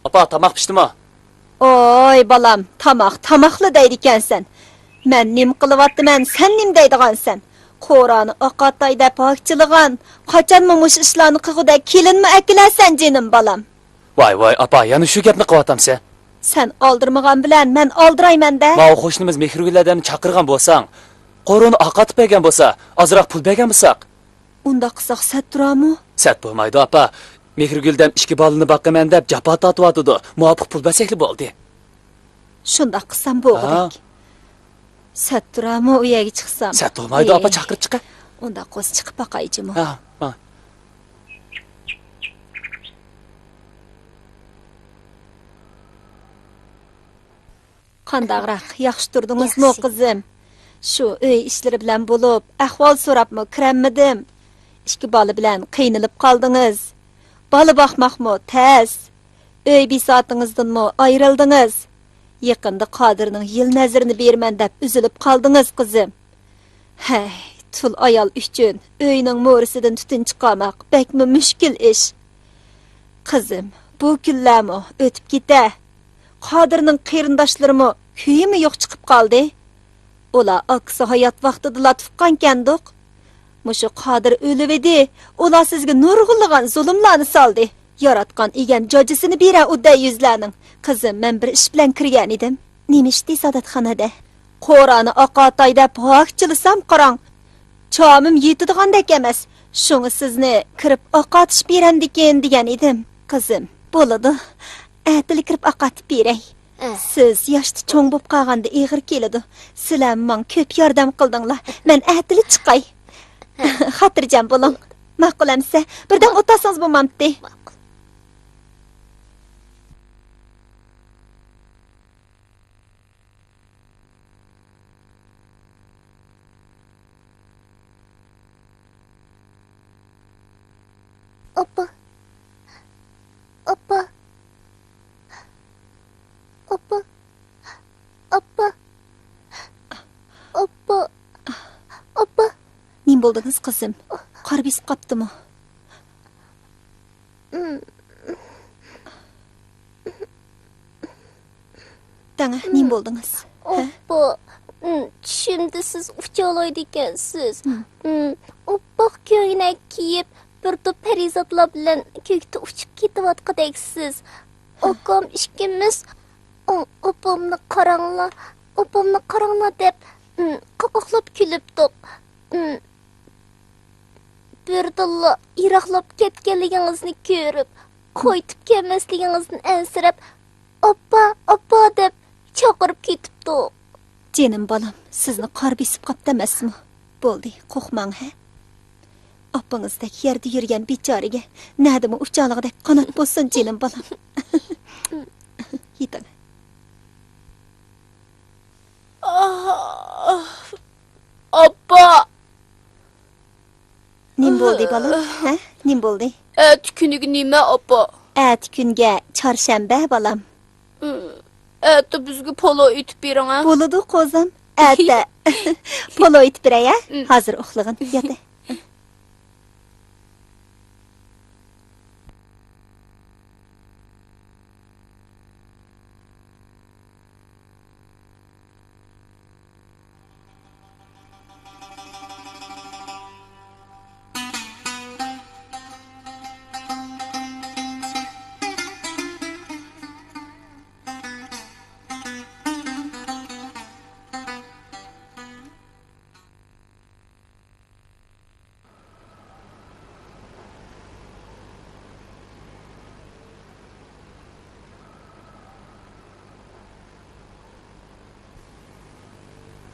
ئاپا، تاماق پىشتىمۇ؟ ئوي، بالام، تاماق، تاماقلا دەيدىكەنسەن. مەن نېمە قىلىۋاتىمەن، سەن نېمە دەيدىغانسەن؟ قورانى ئاقاتاي دەپ ھاكچىلىغان، قاچانمۇ مۇشۇ ئىشلارنى قىلغۇدەك كېلىنمۇ ئەكېلەرسەن، جېنىم بالام. ۋاي، ۋاي، ئاپا، يەنە شۇ گەپنى قىلىۋاتامسەن؟ سەن ئالدىرىمىغان بىلەن مەن ئالدىرايمەن-دە. ماۋۇ قوشنىمىز مېھرىگۈل ھەدەمنى چاقىرغان بولساڭ، قورۇنى ئاقاتىپ بەرگەن بولسا، ئازراق پۇل بەرگەن بولساق. ئۇنداق قىلساق سەت تۇرامۇ؟ سەت بولمايدۇ، ئاپا. مېھرىگۈلدەم ئىككى بالىنى باقىمەن دەپ جاپا تارتىۋاتىدۇ. مۇۋاپىق پۇل بەرسەكلا بولدى. شۇنداق قىلسام بولغۇدەك. ھا. سەت تۇرامۇ ئۇ يەرگە چىقسام؟ سەت بولمايدۇ، ئاپا، ئېي. چاقىرىپ چىقە. ئۇنداق بولسا چىقىپ باقاي جۇمۇ. ھا، ھا. قانداقراق، ياخشى تۇردىڭىزمۇ، ياخشى. قىزىم؟ شۇ ئۆي ئىشلىرى بىلەن بولۇپ، ئەھۋال سوراپمۇ كىرەلمىدىم. ئىككى بالا بىلەن قىينىلىپ قالدىڭىز. بالا باقماقمۇ تەس. ئۆي بىساتىڭىزدىنمۇ ئايرىلدىڭىز. يېقىندا قادىرنىڭ يىل نەزىرىنى بېرىمەن دەپ ئۈزۈلۈپ قالدىڭىز، قىزىم. ھەي، تۇل ئايال ئۈچۈن ئۆينىڭ مورىسىدىن تۈتۈن چىقارماق بەكمۇ مۈشكۈل ئىش. قىزىم، بۇ كۈنلەرمۇ ئۆتۈپ كېتە. قادىرنىڭ قېرىنداشلىرىمۇ كۈيىمۇ يوق چىقىپ قالدى. ئۇلار ئاكىسى ھايات ۋاقتىدىلا تۇغقانكەندۇق. مۇشۇ قادىر ئۆلۈۋىدى، ئۇلار سىزگە نۇرغۇنلىغان زۇلۇملارنى سالدى. ياراتقان ئىگەم جاجىسىنى بېرە ئۇ دەييۈزلەرنىڭ. قىزىم، مەن بىر ئىش بىلەن كىرگەنىدىم. نېمە ئىشتى، ساداتخان ھەدە؟ قورانى ئاقاتاي دەپ ھاكچىلىسام قاراڭ، چامىم يېتىدىغاندەك ئەمەس. شۇڭا سىزنى كىرىپ ئاقاتىش بېرەمدىكىن دېگەن ئىدىم. قىزىم، بولىدۇ. ئەتىلا كىرىپ ئاقاتىپ بېرەي. ئە. سىز ياشتا چوڭ بولۇپ قالغاندا ئېغىر كېلىدۇ. سىلەرمۇ ماڭا كۆپ ياردەم قىلدىڭلار. مەن ئەتىلا چىقاي. ھە. خاتىرجەم بولۇڭ. ماقۇل ئەمىسە، بىردەم ئولتۇرسىڭىز بولمامتى؟ ماقۇل. ئاپا. ئاپا. ئاپا. بولدىڭىز، قىزىم؟ قار بېسىپ قاپتىمۇ؟ دەڭە، نېمە بولدىڭىز؟ ھە؟ ئاپا، ئىم، چۈشۈمدە سىز ئۇچالايدىكەنسىز. ئىم. ئىم، ئاپئاق كۆينەك كىيىپ، بىر توپ پەرىزاتلار بىلەن كۆكتە ئۇچۇپ كېتىۋاتقۇدەكسىز. ئاكام ئىككىمىز، ئىم، ئاپامنى قاراڭلار، ئاپامنى قاراڭلار دەپ، ئىم، قاقاقلاپ كۈلۈپتۇق. ئىم، بىردىنلا يىراقلاپ كەتكەنلىكىڭىزنى كۆرۈپ، قايتىپ كەلمەسلىكىڭىزدىن ئەنسىرەپ، «ئاپا، ئاپا» دەپ چاقىرىپ كېتىپتۇ. جېنىم بالام، سىزنى قار بېسىپ قاپتۇ ئەمەسمۇ؟ بولدى، قورقماڭ ھە. ئاپىڭىزدەك يەردە يۈرگەن بىچارىگە نەدىمۇ ئۇچالىغۇدەك قانات بولسۇن، جېنىم بالام. يېتىڭ. ئاھ، ئاپا! نېمە بولدى، بالام؟ ھە؟ نېمە بولدى؟ ئەتە كۈنىگە نېمە، ئاپا؟ ئەتە كۈنگە چارشەنبە، بالام. ئەتە بىزگە پولو ئېتىپ بېرىڭ، ھە؟ بولىدۇ، قوزام. ئەتە پولو ئېتىپ بېرەي، ھە؟ ھازىر ئۇخلىغىن، يات.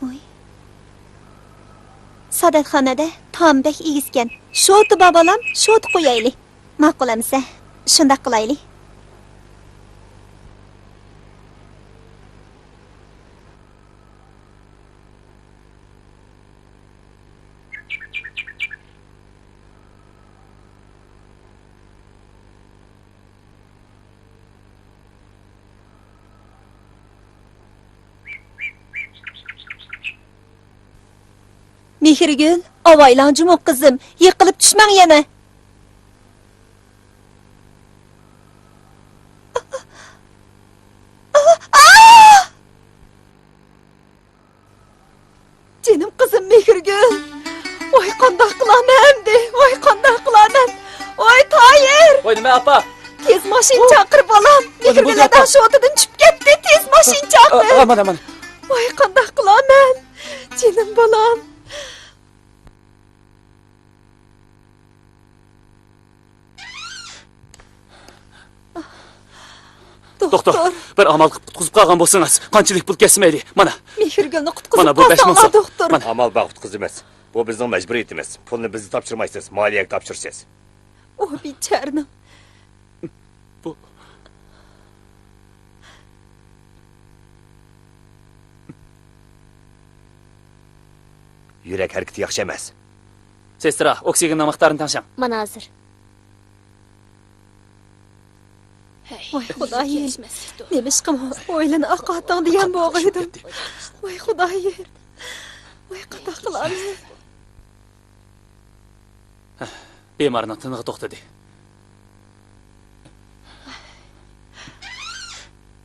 ۋوي. سادەتخانىدە تائام بەك ئېگىزكەن. شوتا بار بالام، شوتا قويايلى. ماقۇل ئەمىسە، شۇنداق قىلايلى. مېھرىگۈل، ئاۋايلاڭ جۇمۇ قىزىم، يىقىلىپ چۈشمەڭ يەنە. جېنىم قىزىم مېھرىگۈل. ۋاي، قانداق قىلارمەن ئەمدى؟ ۋاي، قانداق قىلارمەن؟ ۋاي، تايىر! ۋاي، نېمە، ئاپا؟ تېز ماشىنا چاقىر، بالام. مېھرىگۈل داداڭ شوتىدىن چۈشۈپ كەتتى. تېز ماشىنا چاقىر. ئامان، ئامان. ۋاي، قانداق قىلارمەن؟ جېنىم بالام. دوختۇر، بىر ئامال قىلىپ قۇتقۇزۇپ قالغان بولسىڭىز، قانچىلىك پۇل كەتسە مەيلى. مانا. مېھرىگۈلنى قۇتقۇزۇپ قالساڭلار، دوختۇر. مانا. ئامال بار، قۇتقۇزىمىز. بۇ بىزنىڭ مەجبۇرىيىتىمىز. پۇلنى بىزدە تاپشۇرمايسىز، مالىيەگە تاپشۇرىسىز. ئۇ بىچارىنىڭ. بۇ. يۈرەك ھەرىكىتى ياخشى ئەمەس. سېسترا، ئوكسىگېننىڭ مىقدارىنى تەڭشەڭ. مانا ھازىر. ۋاي خۇدايىم، نېمىشقىمۇ ئويلىنى ئاقارتىڭ دېگەن بولغىيدىم. ۋاي خۇدايىم، ۋاي قانداق قىلارمەن؟ بىمارنىڭ تىنىقى توختىدى.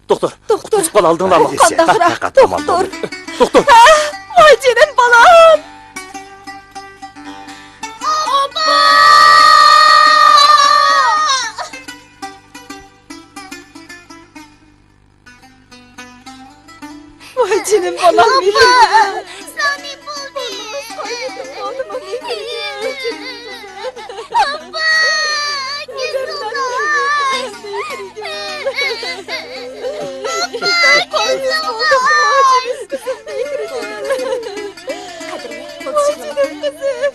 دوختۇر، دوختۇر، قۇتقۇزۇپ قالا ئالدىڭلارمۇ؟ قانداقراق، دوختۇر؟ دوختۇر. ۋاي جېنىم بالام! ۋاي جېنىم بالام، مېھرىگۈل. ساڭا نېمە بولدى؟ ئاپا، كەتتىڭلار. ئاپا، كەتتىڭلار. ۋاي جېنىم قىزىم.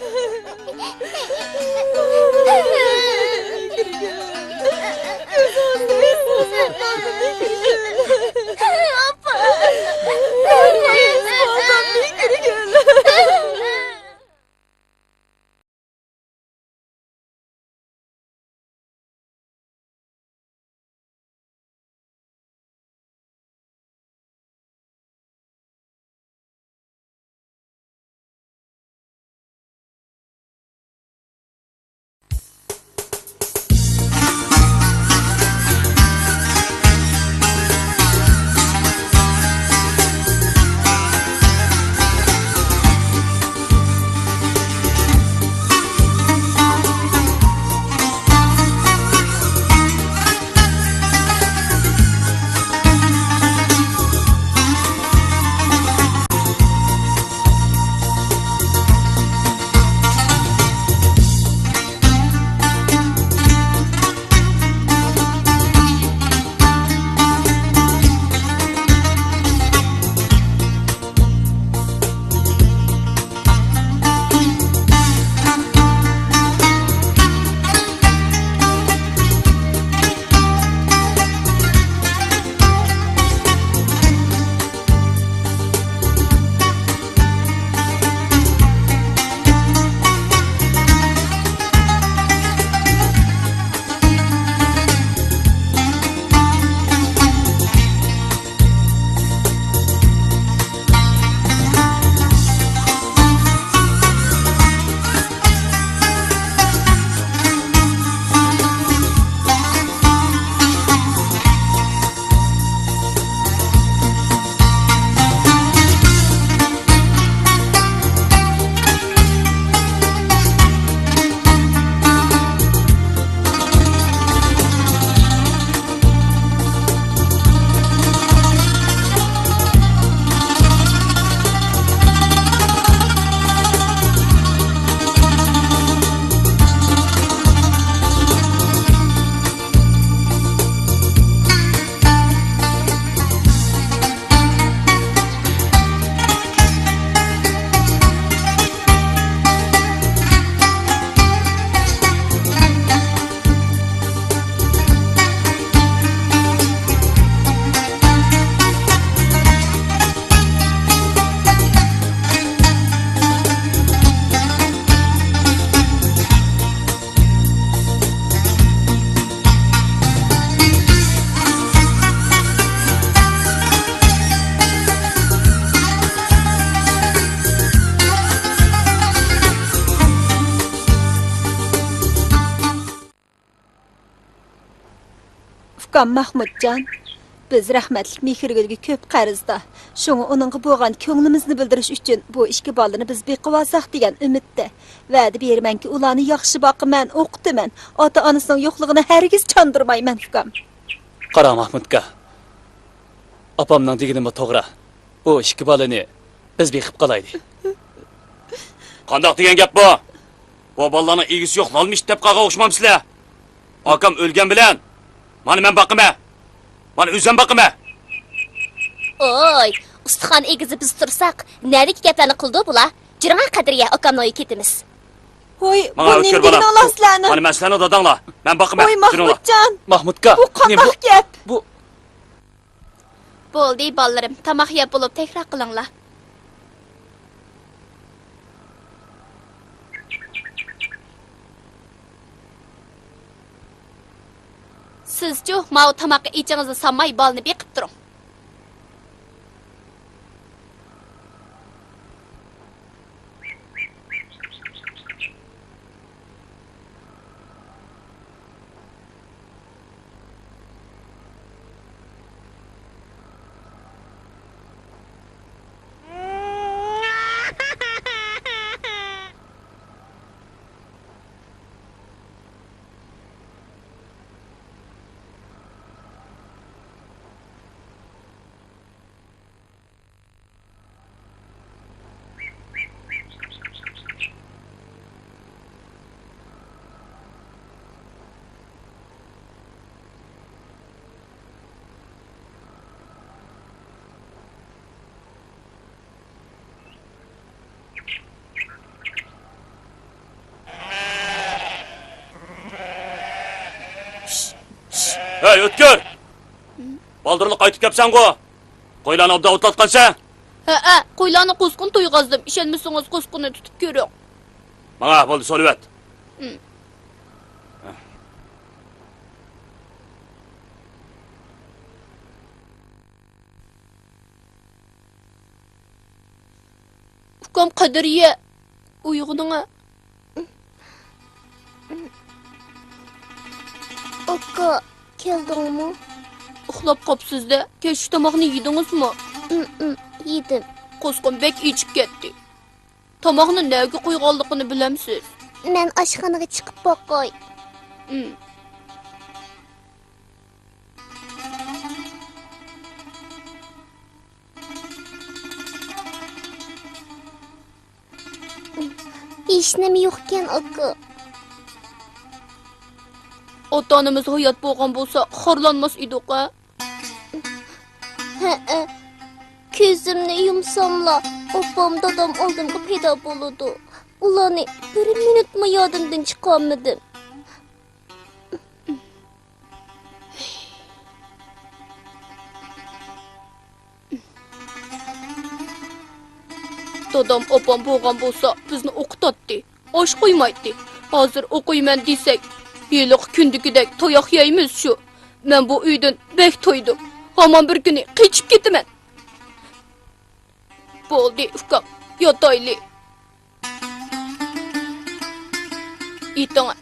ئۇكام ماخمۇتجان، بىز رەھمەتلىك مېھرىگۈلگە كۆپ قەرزدار. شۇڭا ئۇنىڭغا بولغان كۆڭلىمىزنى بىلدۈرۈش ئۈچۈن بۇ ئىككى بالىنى بىز بېقىۋالساق دېگەن ئۈمىدتە. ۋەدە بېرىمەنكى، ئۇلارنى ياخشى باقىمەن، ئوقۇتىمەن. ئاتا-ئانىسىنىڭ يوقلۇقىنى ھەرگىز چاندۇرمايمەن، ئۇكام. قاراڭ، ماخمۇتكا. ئاپامنىڭ دېگىنىمۇ توغرا. بۇ ئىككى بالىنى بىز بېقىپ قالايلى. قانداق دېگەن گەپ بۇ؟ بۇ بالىلارنىڭ ئىگىسى يوق لالما ئىت دەپ قالغان ئوخشىمامسىلەر؟ ئاكام ئۆلگەن بىلەن مانا مەن باقىمەن. مانا ئۆزۈم باقىمەن. ئوي، ئۇستىخان ئېگىزى بىز تۇرساق، نەدىكى گەپلەرنى قىلىدۇ بۇلار؟ جۈرۈڭە قەدرىيە، ئاكامنىڭ ئۆيىگە كېتىمىز. ھوي، ماڭا بۇ ئۆتكۈر نېمە بالام. دېگىنىڭلار سىلەرنىڭ؟ مانا مەن سىلەرنىڭ داداڭلار. مەن باقىمەن. ھوي، جۈرۈڭلار. ماخمۇتجان. ماخمۇتكا، بۇ نېمە قانداق بۇ؟ گەپ؟ بۇ بولدى، بالىلىرىم، تاماق يەپ بولۇپ تەكرار قىلىڭلار. سىزچۇ، ماۋۇ تاماققا ئېچىڭىزنى سالماي بالىنى بېقىپ تۇرۇڭ. ھەي، ئۆتكۈر! بالدۇرلا قايتىپ كەپسەنغۇ؟ قويلارنى ئوبدان ئوتلاتقانسەن؟ ھەئە، قويلارنى قوسقۇن تويغازدىم. ئىشەنمىسىڭىز، قوسقۇننى تۇتۇپ كۆرۈڭ. ماڭا، بولدى، سولىۋەت. ھىم. ئۇكام قەدرىيە، ئويغىنىڭە. ئاكا، كەلدىڭمۇ؟ ئۇخلاپ قاپسىز-دە، كەچلىك تاماقنى يېدىڭىزمۇ؟ ئىم، ئىم، يېدىم. قوسقۇم بەك ئېچىپ كەتتى. تاماقنى نەگە قويغانلىقىنى بىلەمسىز؟ مەن ئاشخانىغا چىقىپ باقاي. ئىم. ھېچنېمە يوقكەن، ئاكا. ئاتا-ئانىمىز ھايات بولغان بولسا، خارلانماس ئىدۇق-ھە؟ ھەئە. كۆزۈمنى يۇمساملا، ئاپام، دادام ئالدىمغا پەيدا بولىدۇ. ئۇلارنى بىر مىنۇتمۇ يادىمدىن چىقارمىدىم. دادام، ئاپام بولغان بولسا، بىزنى ئوقۇتاتتى، ئاش قويمايتتى. ھازىر ئوقۇيمەن دېسەك، ھېلىقى كۈندىكىدەك تاياق يەيمىز شۇ. مەن بۇ ئۆيدىن بەك تويدۇم. ھامان بىر كۈنى قېچىپ كېتىمەن. بولدى، ئۇكام، ياتايلى. يېتىڭە.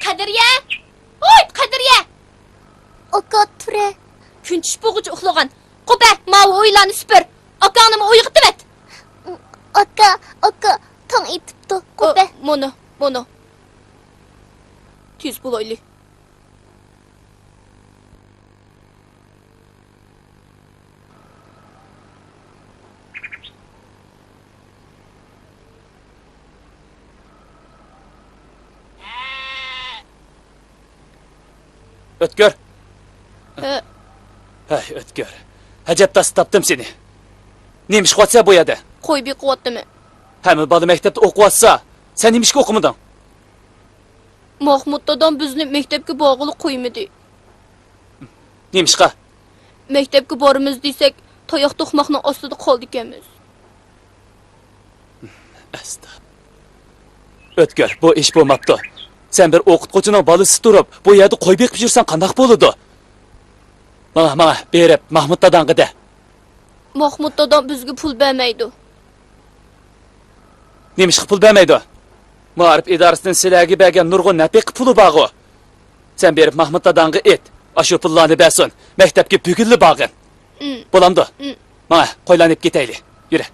قەدرىيە! ھوي، قەدرىيە! ئاكا، تۇرە. كۈن چۈش بولغۇچە ئۇخلىغان. قوپە، ماۋۇ ئۆيلەرنى سۈپۈر. ئاكاڭنىمۇ ئويغىتىۋەت. ئاكا، ئاكا، تاڭ ئېتىپتۇ. قوپە. ئۇ، مانا، مانا. تېز بولايلى. ئۆتكۈر. ھە. ھەي، ئۆتكۈر. ئەجەب تاسا تاپتىم سېنى. نېمە ئىش قىلىۋاتىسەن بۇ يەردە؟ قوي بېقىۋاتىمەن. ھەممە بالا مەكتەپتە ئوقۇۋاتسا، سەن نېمىشقا ئوقۇمىدىڭ؟ ماخمۇت دادام بىزنى مەكتەپكە بارغىلى قويمىدى. نېمىشقا؟ مەكتەپكە بارىمىز دېسەك، تاياق توقماقنىڭ ئاستىدا قالدىكەنمىز. ئەستا. ئۆتكۈر، بۇ ئىش بولماپتۇ. سەن بىر ئوقۇتقۇچىنىڭ بالىسى تۇرۇپ، بۇ يەردە قوي بېقىپ يۈرسەڭ قانداق بولىدۇ؟ ماڭا، ماڭا، بېرىپ ماھمۇت داداڭغا دە. ماھمۇت دادام بىزگە پۇل بەرمەيدۇ. نېمىشقا پۇل بەرمەيدۇ؟ مائارىپ ئىدارىسىدىن سىلەرگە بەرگەن نۇرغۇن نەپىقە پۇلى بارغۇ. سەن بېرىپ ماھمۇت داداڭغا ئېيت، ئاشۇ پۇللارنى بەرسۇن، مەكتەپكە بۈگۈنلا بارغىن. ئىم. بولامدۇ؟ ئىم. ماڭە، قويلارنى ئېلىپ كېتەيلى. يۈرە.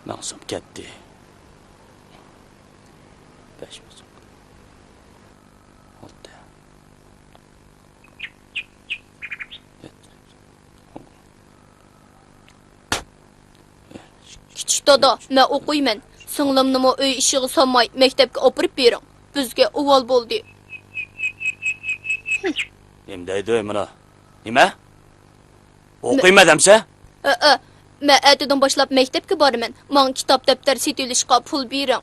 ماڭسۇن كەتتى. بەش مىڭ سوم. كىچىك دادا، مەن ئوقۇيمەن. سىڭلىمنىمۇ ئۆي ئىشىغا سالماي، مەكتەپكە ئاپىرىپ بېرىڭ. بىزگە ئۇۋال بولدى. نېمە دەيدۇ مانا؟ نېمە؟ ئوقۇيمەن دەمسە؟ ئە، ئە، مەن ئەتىدىن باشلاپ مەكتەپكە بارىمەن. ماڭا كىتاب، دەپتەر سېتىۋېلىشقا پۇل بېرىڭ.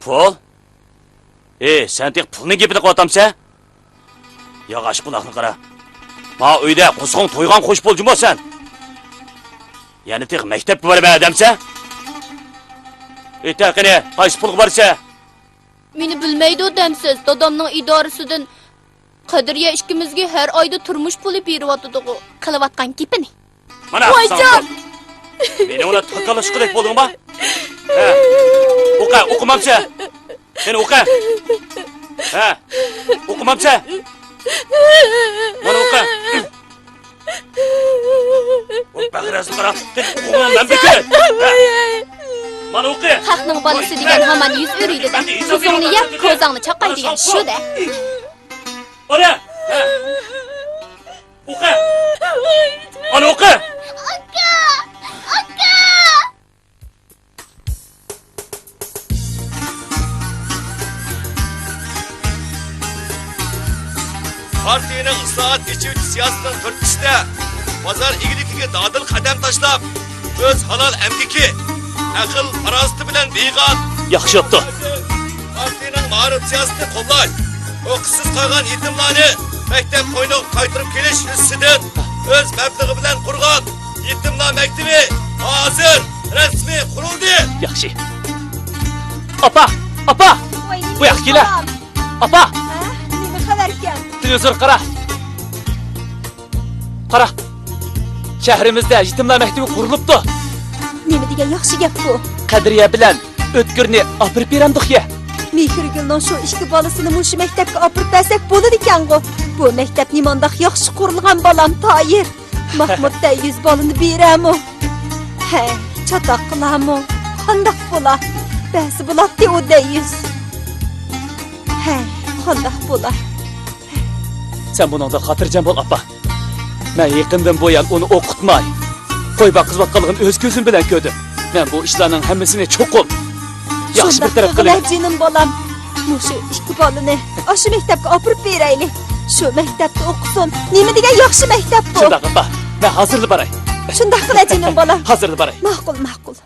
پۇل؟ ئى، سەن تېخى پۇلنىڭ گېپىنى قىلىۋاتامسەن؟ ياغاچ قۇلاقنى قارا. ما ئۆيدە قورسىقىڭ تويغان قوش بول جۇمۇ سەن. يەنە تېخى مەكتەپكە بارىمەن دەمسەن؟ ئېيتە قېنى، قايسى پۇلغا بارىسەن؟ مېنى بىلمەيدۇ دەمسىز؟ دادامنىڭ ئىدارىسىدىن قەدرىيە ئىككىمىزگە ھەر ئايدا تۇرمۇش پۇلى بېرىۋاتىدىغۇ. قىلىۋاتقان گېپىنى. مانا، ۋايجان! ساڭا پۇل. مېنىڭ بىلەن تاكاللاشقۇدەك بولدۇڭما؟ ھە؟ ئوقە، ئوقۇمامسە؟ قېنى ئوقە. ھە؟ ئوقۇمامسە؟ مانا ئوقە. بەغرەزنى قارا. قېنى ئوقۇمام مەن بىكىر. ھە؟ مانا ئوقە. خەقنىڭ بالىسى دېگەن ھامان يۈز ئۆرۈيدۇ-دە. كۆزۈڭنى يەپ، كوزاڭنى چاقاي دېگەن شۇ-دە. ئانا! ھە! ئوقە! ئانا ئوقە! ئاكا! ئاكا! پارتىيىنىڭ ئىسلاھات، ئېچىۋېتىش سىياسىتىنىڭ تۈرتكىسىدە بازار ئىگىلىكىگە دادىل قەدەم تاشلاپ، ئۆز ھالال ئەمگىكى، ئەقىل-پاراسىتى بىلەن بېيىغان، ياخشى بوپتۇ. پارتىيىنىڭ مائارىپ سىياسىتىنى قوللاش، ئوقۇشسىز قالغان يېتىملارنى مەكتەپ قوينىغا قايتۇرۇپ كېلىش يۈزىسىدىن ئۆز مەبلىغى بىلەن قۇرغان يېتىملار مەكتىپى ھازىر رەسمىي قۇرۇلدى. ياخشى. ئاپا! ئاپا! ۋاي، بۇ ياققا كېلە! بالام. ئاپا! ھە؟ نېمە خەۋەركەن؟ تېلېۋىزور قارا! قارا! شەھىرىمىزدە يېتىملار مەكتىپى قۇرۇلۇپتۇ. نېمە دېگەن ياخشى گەپ بۇ؟ قەدرىيە بىلەن ئۆتكۈرنى ئاپىرىپ بېرەمدۇق يە. مېھرىگۈلنىڭ شۇ ئىككى بالىسىنى مۇشۇ مەكتەپكە ئاپىرىپ بەرسەك بولىدىكەنغۇ. بۇ مەكتەپ نېمانداق ياخشى قۇرۇلغان، بالام تايىر. ماھمۇت دەييۇس بالىنى بېرەمۇ؟ ھەي، چاتاق قىلامۇ؟ قانداق بولا؟ بەرسە بولاتتى ئۇ دەييۇس. ھەي، قانداق بولا؟ سەن بۇنىڭدىن خاتىرجەم بول، ئاپا. مەن يېقىندىن بۇيان ئۇنى ئوقۇتماي، قوي باققۇزۇۋاتقانلىقىنى ئۆز كۆزۈم بىلەن كۆردۈم. مەن بۇۇ ئىشلارنىڭ ھەممىسىنى چوقۇم ياخشى بىر تەرەپ قىلىمەن. شۇنداق قىلغىلە، جېنىم بالام. مۇشۇ ئىككى بالىنى ئاشۇ مەكتەپكە ئاپىرىپ بېرەيلى. شۇ مەكتەپتە ئوقۇسۇن. نېمە دېگەن ياخشى مەكتەپ بۇ! شۇنداق، ئاپا. مەن ھازىرلا باراي. شۇنداق قىلە، جېنىم بالام. ھازىرلا باراي. ماقۇل، ماقۇل.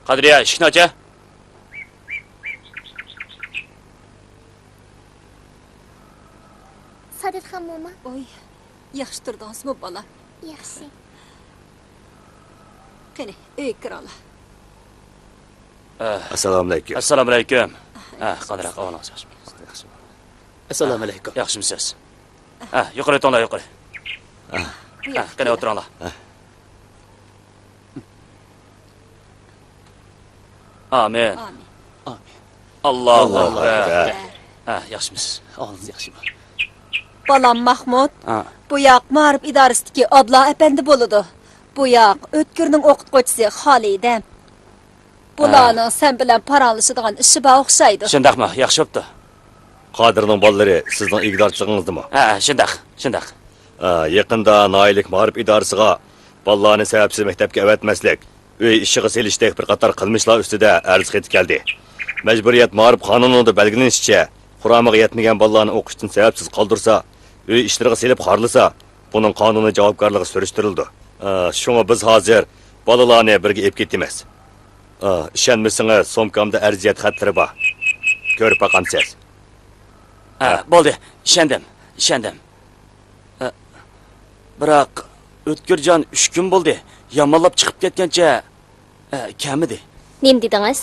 قەدرىيە، ئىشىكنى ئاچە. سادىرخان موما. ۋوي، ياخشى تۇردىڭىزمۇ، بالام؟ ياخشى. قېنى، ئۆيگە كىرىڭلار. ئەسسالامۇئەلەيكۇم. ئەسسالامۇئەلەيكۇم. ھە، قانداق ئەھۋالىڭىز، ياخشىمۇ؟ ياخشى. ئەسسالامۇئەلەيكۇم. ياخشىمۇسىز؟ ھە، يۇقىرى ئۆتۈڭلار، يۇقىرى. ھە، قېنى ئولتۇرۇڭلار. ھە. ئامىن. ئامىن. ئاللاھۇ ئەكبەر. ھە، ياخشىمىسىز؟ ئاڭلىدىڭىز ياخشىمۇ؟ بالام ماھمۇت، ھە. بۇ ياق مائارىپ ئىدارىسىدىكى ئابلا ئەپەندى بولىدۇ. بۇ ياق ئۆتكۈرنىڭ ئوقۇتقۇچىسى خالىدەم. بۇلارنىڭ سەن بىلەن پاراڭلىشىدىغان ئىشى بار ئوخشايدۇ. شۇنداقمۇ؟ ياخشى بوپتۇ. قادىرنىڭ بالىلىرى سىزنىڭ ئىگىدارچىلىقىڭىزدىمۇ؟ ھە، شۇنداق، شۇنداق. ھە، يېقىندا ناھىيەلىك مائارىپ ئىدارىسىغا بالىلارنى سەۋەبسىز مەكتەپكە ئەۋەتمەسلىك، ئۆي ئىشىغا سېلىشتەك بىر قاتار قىلمىشلار ئۈستىدە ئەرز خېتى كەلدى. مەجبۇرىيەت مائارىپ قانۇنىدا بەلگىلىنىشىچە، قۇرامىغا يەتمىگەن بالىلارنى ئوقۇشتىن سەۋەبسىز قالدۇرسا، ئۆي ئىشلىرىغا سېلىپ خارلىسا، بۇنىڭ قانۇنىي جاۋابكارلىقى سۈرۈشتۈرۈلىدۇ. ئە، شۇڭا بىز ھازىر بالىلارنى بىرگە ئېلىپ كېتىمىز. ئە، ئىشەنمىسىڭىز، سومكامدا ئەرزىيەت خەتلىرى بار. كۆرۈپ باقامسىز؟ ھە، ھە. بولدى. ئىشەندىم. ئىشەندىم. ئە، بىراق، ئۆتكۈرجان ئۈچ كۈن بولدى. يامانلاپ چىقىپ كەتكەنچە، ئە، كەلمىدى. نېمە دېدىڭىز؟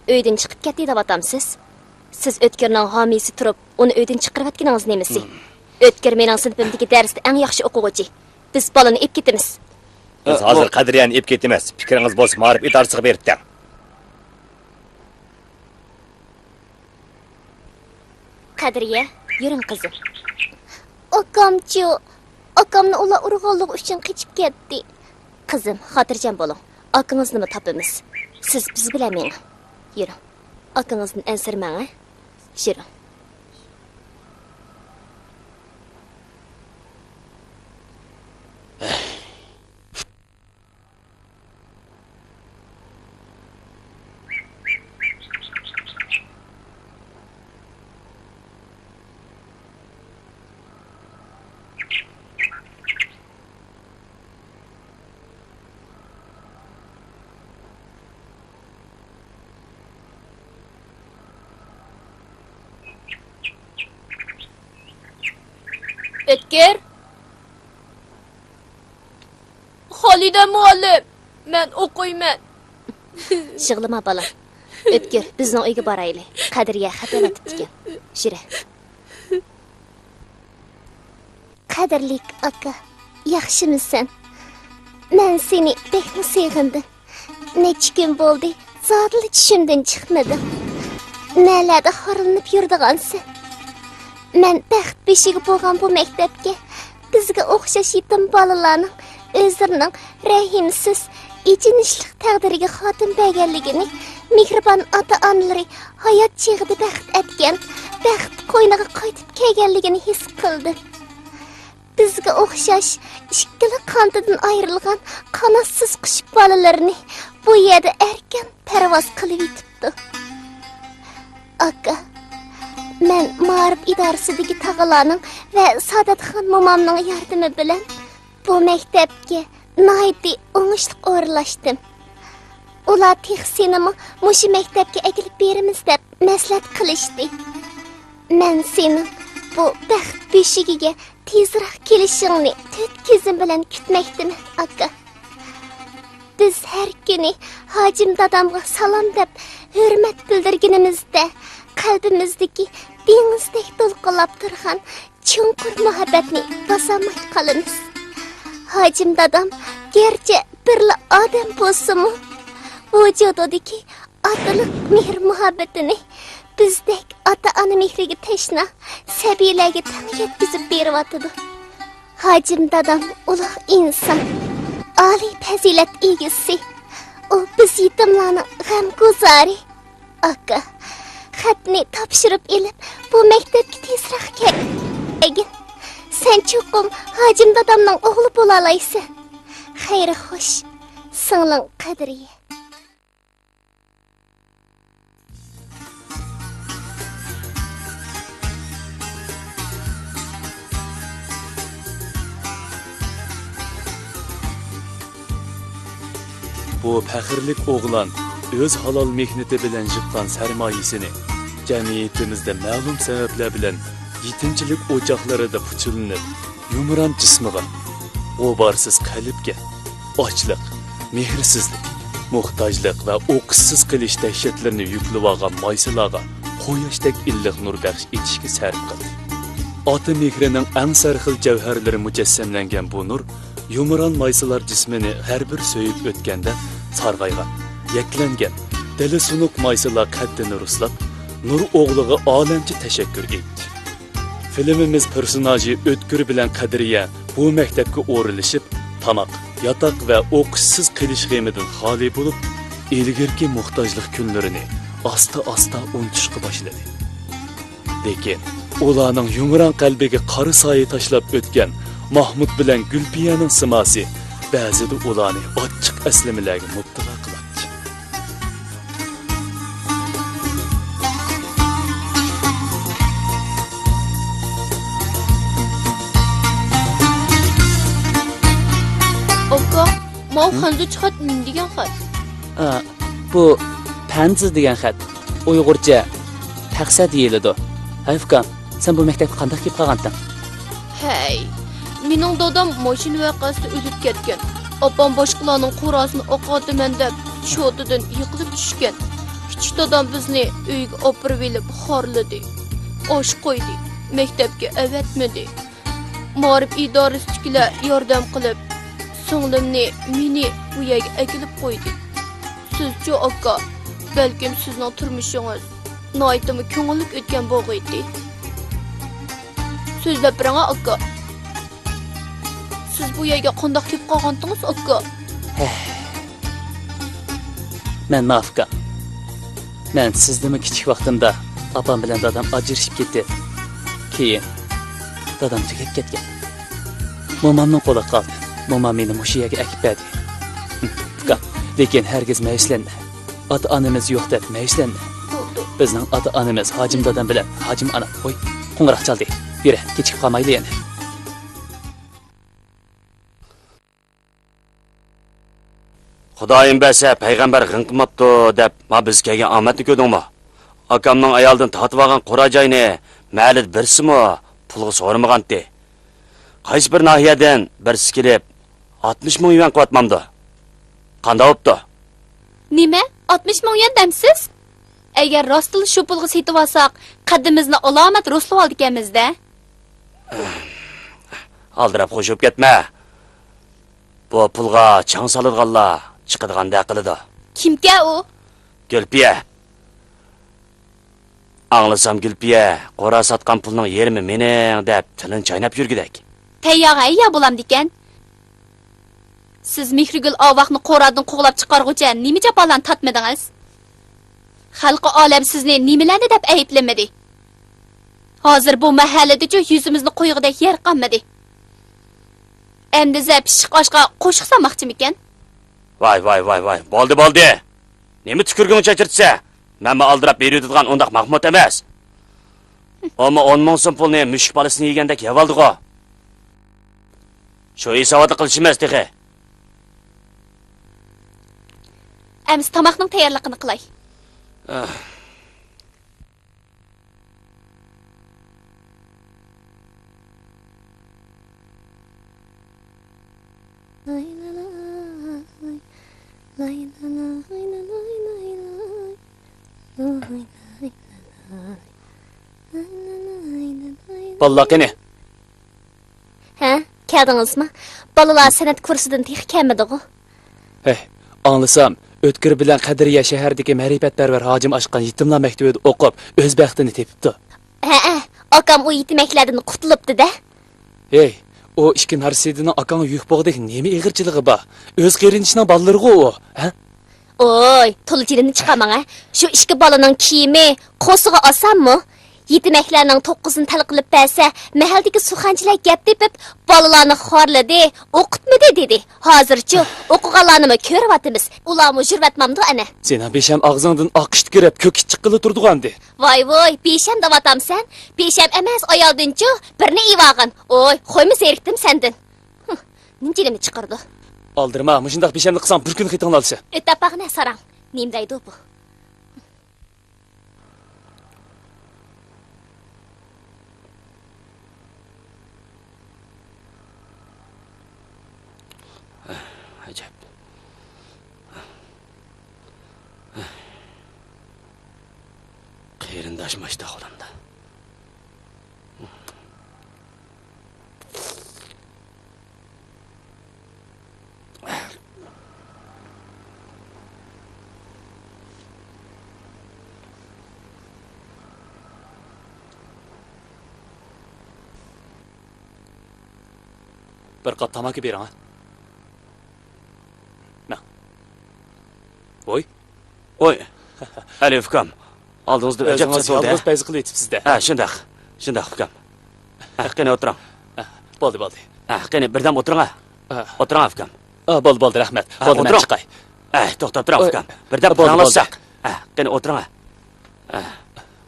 ئۆيدىن چىقىپ كەتتى دەۋاتامسىز؟ سىز ئۆتكۈرنىڭ ھامىيسى تۇرۇپ، ئۇنى ئۆيدىن چىقىرىۋەتكىنىڭىز نېمىسى؟ ھىم. ئۆتكۈر مېنىڭ سىنىپىمدىكى دەرستە ئەڭ ياخشى ئوقۇغۇچى. بىز بالىنى ئېلىپ كېتىمىز. بىز ھازىر قەدرىيەنى ئېلىپ كېتىمىز. پىكرىڭىز بولسا، مائارىپ ئىدارىسىغا بېرىپ دەڭ. قەدرىيە، يۈرۈڭ قىزىم. ئاكامچۇ؟ ئاكامنى ئۇلار ئۇرغانلىقى ئۈچۈن قېچىپ كەتتى. قىزىم، خاتىرجەم بولۇڭ. ئاكىڭىزنىمۇ تاپىمىز. سىز بىز بىلەن مېڭىڭ. يۈرۈڭ. ئاكىڭىزدىن ئەنسىرىمەڭ، ھە؟ يۈرۈڭ. ئۆتكۈر. خالىدە مۇئەللىم، مەن ئوقۇيمەن. يىغلىما بالام. ئۆتكۈر، بىزنىڭ ئۆيگە بارايلى. قەدرىيە خەت ئەۋەتىپتىكەن. يۈرە. قەدىرلىك ئاكا، ياخشىمۇسەن؟ مەن سېنى بەكمۇ سېغىندىم. نەچچە كۈن بولدى، زادىلا چۈشۈمدىن چىقمىدىڭ. نەلەردە خورلىنىپ يۈرىدىغانسەن؟ مەن بەخت بېشىگە بولغان بۇ مەكتەپكە بىزگە ئوخشاش يېتىم بالىلارنىڭ ئۆزلىرىنىڭ رەھىمسىز، ئېچىنىشلىق تەقدىرىگە خاتىمە بەرگەنلىكىنى، مېھرىبان ئاتا-ئانىلىرى ھايات چېغىدا بەخت ئەتكەن، بەخت قوينىغا قايتىپ كەلگەنلىكىنى ھېس قىلدىم. بىزگە ئوخشاش ئىككىلا قانىتىدىن ئايرىلغان قاناتسىز قۇش بالىلىرىنى بۇ يەردە ئەركىن پەرۋاز قىلىۋېتىپتۇ. ئاكا، مەن مائارىپ ئىدارىسىدىكى تاغىلارنىڭ ۋە سادەتخان مومامنىڭ ياردىمى بىلەن بۇ مەكتەپكە ناھايىتى ئوڭۇشلۇق ئورۇنلاشتىم. ئۇلار تېخى سېنىمۇ مۇشۇ مەكتەپكە ئەكېلىپ بېرىمىز دەپ مەسلىھەت قىلىشتى. مەن سېنىڭ بۇ بەخت بۆشۈكىگە تېزراق كېلىشىڭنى تۆت كۆزۈم بىلەن كۈتمەكتىمەن، ئاكا. بىز ھەر كۈنى ھاجىم دادامغا سالام دەپ ھۆرمەت بىلدۈرگىنىمىزدە، قەلبىمىزدىكى دېڭىزدەك دولقۇنلاپ تۇرغان چوڭقۇر مۇھەببەتنى باسالماي قالىمىز. ھاجىم دادام گەرچە بىرلا ئادەم بولسىمۇ، ۋۇجۇدىدىكى ئاتىلىق مېھىر-مۇھەببىتىنى بىزدەك ئاتا-ئانا مېھرىگە تەشنا سەبىيلەرگە تەڭ يەتكۈزۈپ بېرىۋاتىدۇ. ھاجىم دادام ئۇلۇغ ئىنسان، ئالىي پەزىلەت ئىگىسى. ئۇ بىز يېتىملارنىڭ غەمگۇزارى. ئاكا، خەتنى تاپشۇرۇپ ئېلىپ، بۇ مەكتەپكە تېزراق كەلگىن. سەن چوقۇم ھاجىم دادامنىڭ ئوغلى بولالايسەن. خەير خوش، سىڭلىڭ قەدرىيە. بۇ پەخىرلىك ئوغلان ئۆز ھالال مېھنىتى بىلەن يىغقان سەرمايىسىنى جەمئىيىتىمىزدە مەلۇم سەۋەبلەر بىلەن يېتىمچىلىك ئوچاقلىرىدا پۇچىلىنىپ، يۇمران جىسمىغا، غۇبارسىز قەلبكە، ئاچلىق، مېھىرسىزلىك، موھتاجلىق ۋە ئوقۇشسىز قېلىش دەھشەتلىرىنى يۈكلىۋالغان مايسىلارغا قۇياشتەك ئىللىق نۇر بەخش ئېتىشكە سەرپ قىلدى. ئاتا مېھرىنىڭ ئەڭ سەرخىل جەۋھەرلىرى مۇجەسسەملەنگەن بۇ نۇر يۇمران مايسىلار جىسمىنى ھەر بىر سۆيۈپ ئۆتكەندە سارغايغان، يەكلەنگەن، دىلى سۇنۇق مايسىلار قەددىنى رۇسلاپ، نۇر ئوغلىغا ئالەمچە تەشەككۈر ئېيتتى. فىلىمىمىز پېرسوناژى ئۆتكۈر بىلەن قەدرىيە بۇ مەكتەپكە ئورۇنلىشىپ، تاماق، ياتاق ۋە ئوقۇشسىز قېلىش غېمىدىن خالىي بولۇپ، ئىلگىرىكى موھتاجلىق كۈنلىرىنى ئاستا-ئاستا ئۇنتۇشقا باشلىدى. لېكىن ئۇلارنىڭ يۇمران قەلبىگە قارا سايە تاشلاپ ئۆتكەن ماھمۇت بىلەن گۈلپىيەنىڭ سىماسى بەزىدە ئۇلارنى ئاچچىق ئەسلىمىلەرگە مۇپتىلا قىلاتتى. ئاۋۇ خەنزۇچە خەت نېمە دېگەن خەت؟ ئا، بۇ پەنزى دېگەن خەت. ئۇيغۇرچە پەخسە دېيىلىدۇ. ھەي ئۇكام، سەن بۇ مەكتەپكە قانداق كېلىپ قالغانتىڭ؟ ھەي، مېنىڭ دادام ماشىنا ۋەقەسىدە ئۆلۈپ كەتكەن. ئاپام باشقىلارنىڭ قوراسىنى ئاقارتىمەن دەپ، شوتىدىن يىقىلىپ چۈشكەن. كىچىك دادام بىزنى ئۆيگە ئاپىرىۋېلىپ خارلىدى. ئاش قويدى، مەكتەپكە ئەۋەتمىدى. مائارىپ ئىدارىسىدىكىلەر ياردەم قىلىپ، سىڭلىمنى، مېنى بۇ يەرگە ئەكېلىپ قويدى. سىزچۇ، ئاكا؟ بەلكىم سىزنىڭ تۇرمۇشىڭىز ناھايىتىمۇ كۆڭۈللۈك ئۆتكەن بولغىيتى. سۆزلەپ بېرىڭە، ئاكا. سىز بۇ يەرگە قانداق كېلىپ قالغانتىڭىز، ئاكا؟ ھە. مەن مافىكا. مەن سىزدىنمۇ كىچىك ۋاقتىمدا ئاپام بىلەن دادام ئاجرىشىپ كېتىپ، كېيىن دادام تۈگەپ كەتكەن. مومامنىڭ قولىغا قالدى. مومام مېنى مۇشۇ يەرگە ئەكىپ بەردى. ئۇكام، لېكىن ھەرگىز مەيۈسلەنمە. ئاتا-ئانىمىز يوق دەپ مەيۈسلەنمە. بولدى. بىزنىڭ ئاتا-ئانىمىز ھاجىم دادام بىلەن ھاجىم ئانام. ۋوي، قوڭغۇراق چالدى. يۈرە، كېچىكىپ قالمايلى يەنە. خۇدايىم بەرسە، پەيغەمبەر غىڭ قىلماپتۇ دەپ، ما بىز كەلگەن ئامەتنى كۆردۈڭمۇ؟ ئاكامنىڭ ئايالىدىن تارتىۋالغان قورا-جاينى مەھەللىدە بىرسىمۇ پۇلغا سورىمىغانتى. قايسى بىر ناھىيەدىن بىرسى كېلىپ، ئاتمىش مىڭ يۈەن قىلىۋاتمامدۇ؟ قانداق بوپتۇ؟ نېمە؟ ئاتمىش مىڭ يۈەن دەمسىز؟ ئەگەر راستلا شۇ پۇلغا سېتىۋالساق، قەددىمىزنى ئالامەت رۇسلىۋالىدىكەنمىز-دە. ئالدىراپ خوشۇپ كەتمە. بۇ پۇلغا چاڭ سالىدىغانلار چىقىدىغاندەك قىلىدۇ. كىمكەن ئۇ؟ گۈلپىيە. ئاڭلىسام، گۈلپىيە، قورا ساتقان پۇلنىڭ يېرىمى مېنىڭ دەپ تىلىنى چايناپ يۈرگۈدەك. تەيياغ ھەييا بولامدىكەن. سىز مېھرىگۈل ئاۋاقنى قورادىن قوغلاپ چىقارغۇچە نېمە جاپالارنى تارتمىدىڭىز؟ خەلقى ئالەم سىزنى نېمىلەرنى دەپ ئەيىبلىمىدى؟ ھازىر بۇ مەھەللىدىچۇ يۈزىمىزنى قويغۇدەك يەر قالمىدى. ئەمدى زە پىششىق ئاشقا قوشۇق سالماقچىمىكەن؟ ۋاي، ۋاي، ۋاي، ۋاي، بولدى، بولدى. نېمە تۈكۈرگۈڭ چاچرىتىسە؟ مەنمۇ ئالدىراپ بېرىۋېتىدىغان ئۇنداق ماھمۇت ئەمەس. ئۇمۇ ئون مىڭ سوم پۇلنى مۈشۈك بالىسىنى يېگەندەك يەۋالدىغۇ. شۇ ھېساباتنى قىلىشىمىز تېخى. ئەمىسە تاماقنىڭ تەييارلىقىنى قىلاي. ئاھ. بالىلار قېنى؟ ھە، كەلدىڭىزمۇ؟ بالىلار سەنئەت كۇرسىدىن تېخى كەلمىدىغۇ؟ ھەي، ئاڭلىسام، ئۆتكۈر بىلەن قەدرىيە شەھەردىكى مەرىپەتپەرۋەر ھاجىم ئاچقان يېتىملار مەكتىۋىدە ئوقۇپ، ئۆز بەختىنى تېپىپتۇ. ھەئە، ئاكام ئۇ يېتىمەكلەردىن قۇتۇلۇپتۇ-دە. ھەي، ئۇ ئىككى نارسىدىنىڭ ئاكاڭغا يۈك بولغۇدەك نېمە ئېغىرچىلىقى بار؟ ئۆز قېرىندىشىنىڭ بالىلىرىغۇ ئۇ، ھە؟ ئوي، تولا جېنىمنى چىقارماڭ ھە. شۇ ئىككى بالىنىڭ كىيىمى قورسىقى ئاسانمۇ؟ يېتىمەكلەرنىڭ توققۇزىنى تەل قىلىپ بەرسە، مەھەللىدىكى سۇخەنچىلەر گەپ تېپىپ، بالىلارنى خارلىدى، ئوقۇتمىدى دېدى. ھازىرچۇ، ئوقۇغانلارنىمۇ كۆرۈۋاتىمىز. ئۇلارمۇ يۈرۈۋاتمامدۇ ئەنە؟ سېنىڭ بېشەم ئاغزىڭدىن ئاق ئىت كىرىپ، كۆك ئىت چىققىلى تۇرىدىغانىدى. ۋاي ۋوي، بېشەم دەۋاتامسەن؟ بېشەم ئەمەس، ئايالدىنچۇ بىرنى ئېۋالغان. ئوي، خويمۇ زېرىكتىم سەندىن. ھىم، نېمە جېنىمنى چىقىرىدۇ؟ ئالدىرىما، مۇشۇنداق بېشەمنى قىلساڭ بىر كۈن خېتىڭنى ئالىسەن. ئۆتەپ باقنە ساراڭ. نېمە دەيدۇ بۇ؟ ئەجەب. قېرىنداش ماشتا قولۇمدا. بىر قاپ تاماكا بېرىڭ، ھە. مەن. ۋوي. ۋوي. ئەلى ئۇكام. ئالدىڭىزدا ئەجەب ئۆزىڭىز سەت بولدى، يالغۇز ھە؟ پەيزى قىلىۋېتىپسىز-دە. ھە، شۇنداق. شۇنداق، ئۇكام. ھە، قېنى ئولتۇرۇڭ. ھە، بولدى، بولدى. ھە، قېنى بىردەم ئولتۇرۇڭ، ھە. ھە. ئولتۇرۇڭ، ئۇكام. ھە، بولدى، بولدى، رەھمەت. ھە، بولدى، مەن ئولتۇرۇڭ. چىقاي. ھە، توختاپ تۇرۇڭ، ھە، ئۇكام. بىردەم بولدى، پاراڭلاشساق. بولدى. ھە، قېنى ئولتۇرۇڭ، ھە. ھە.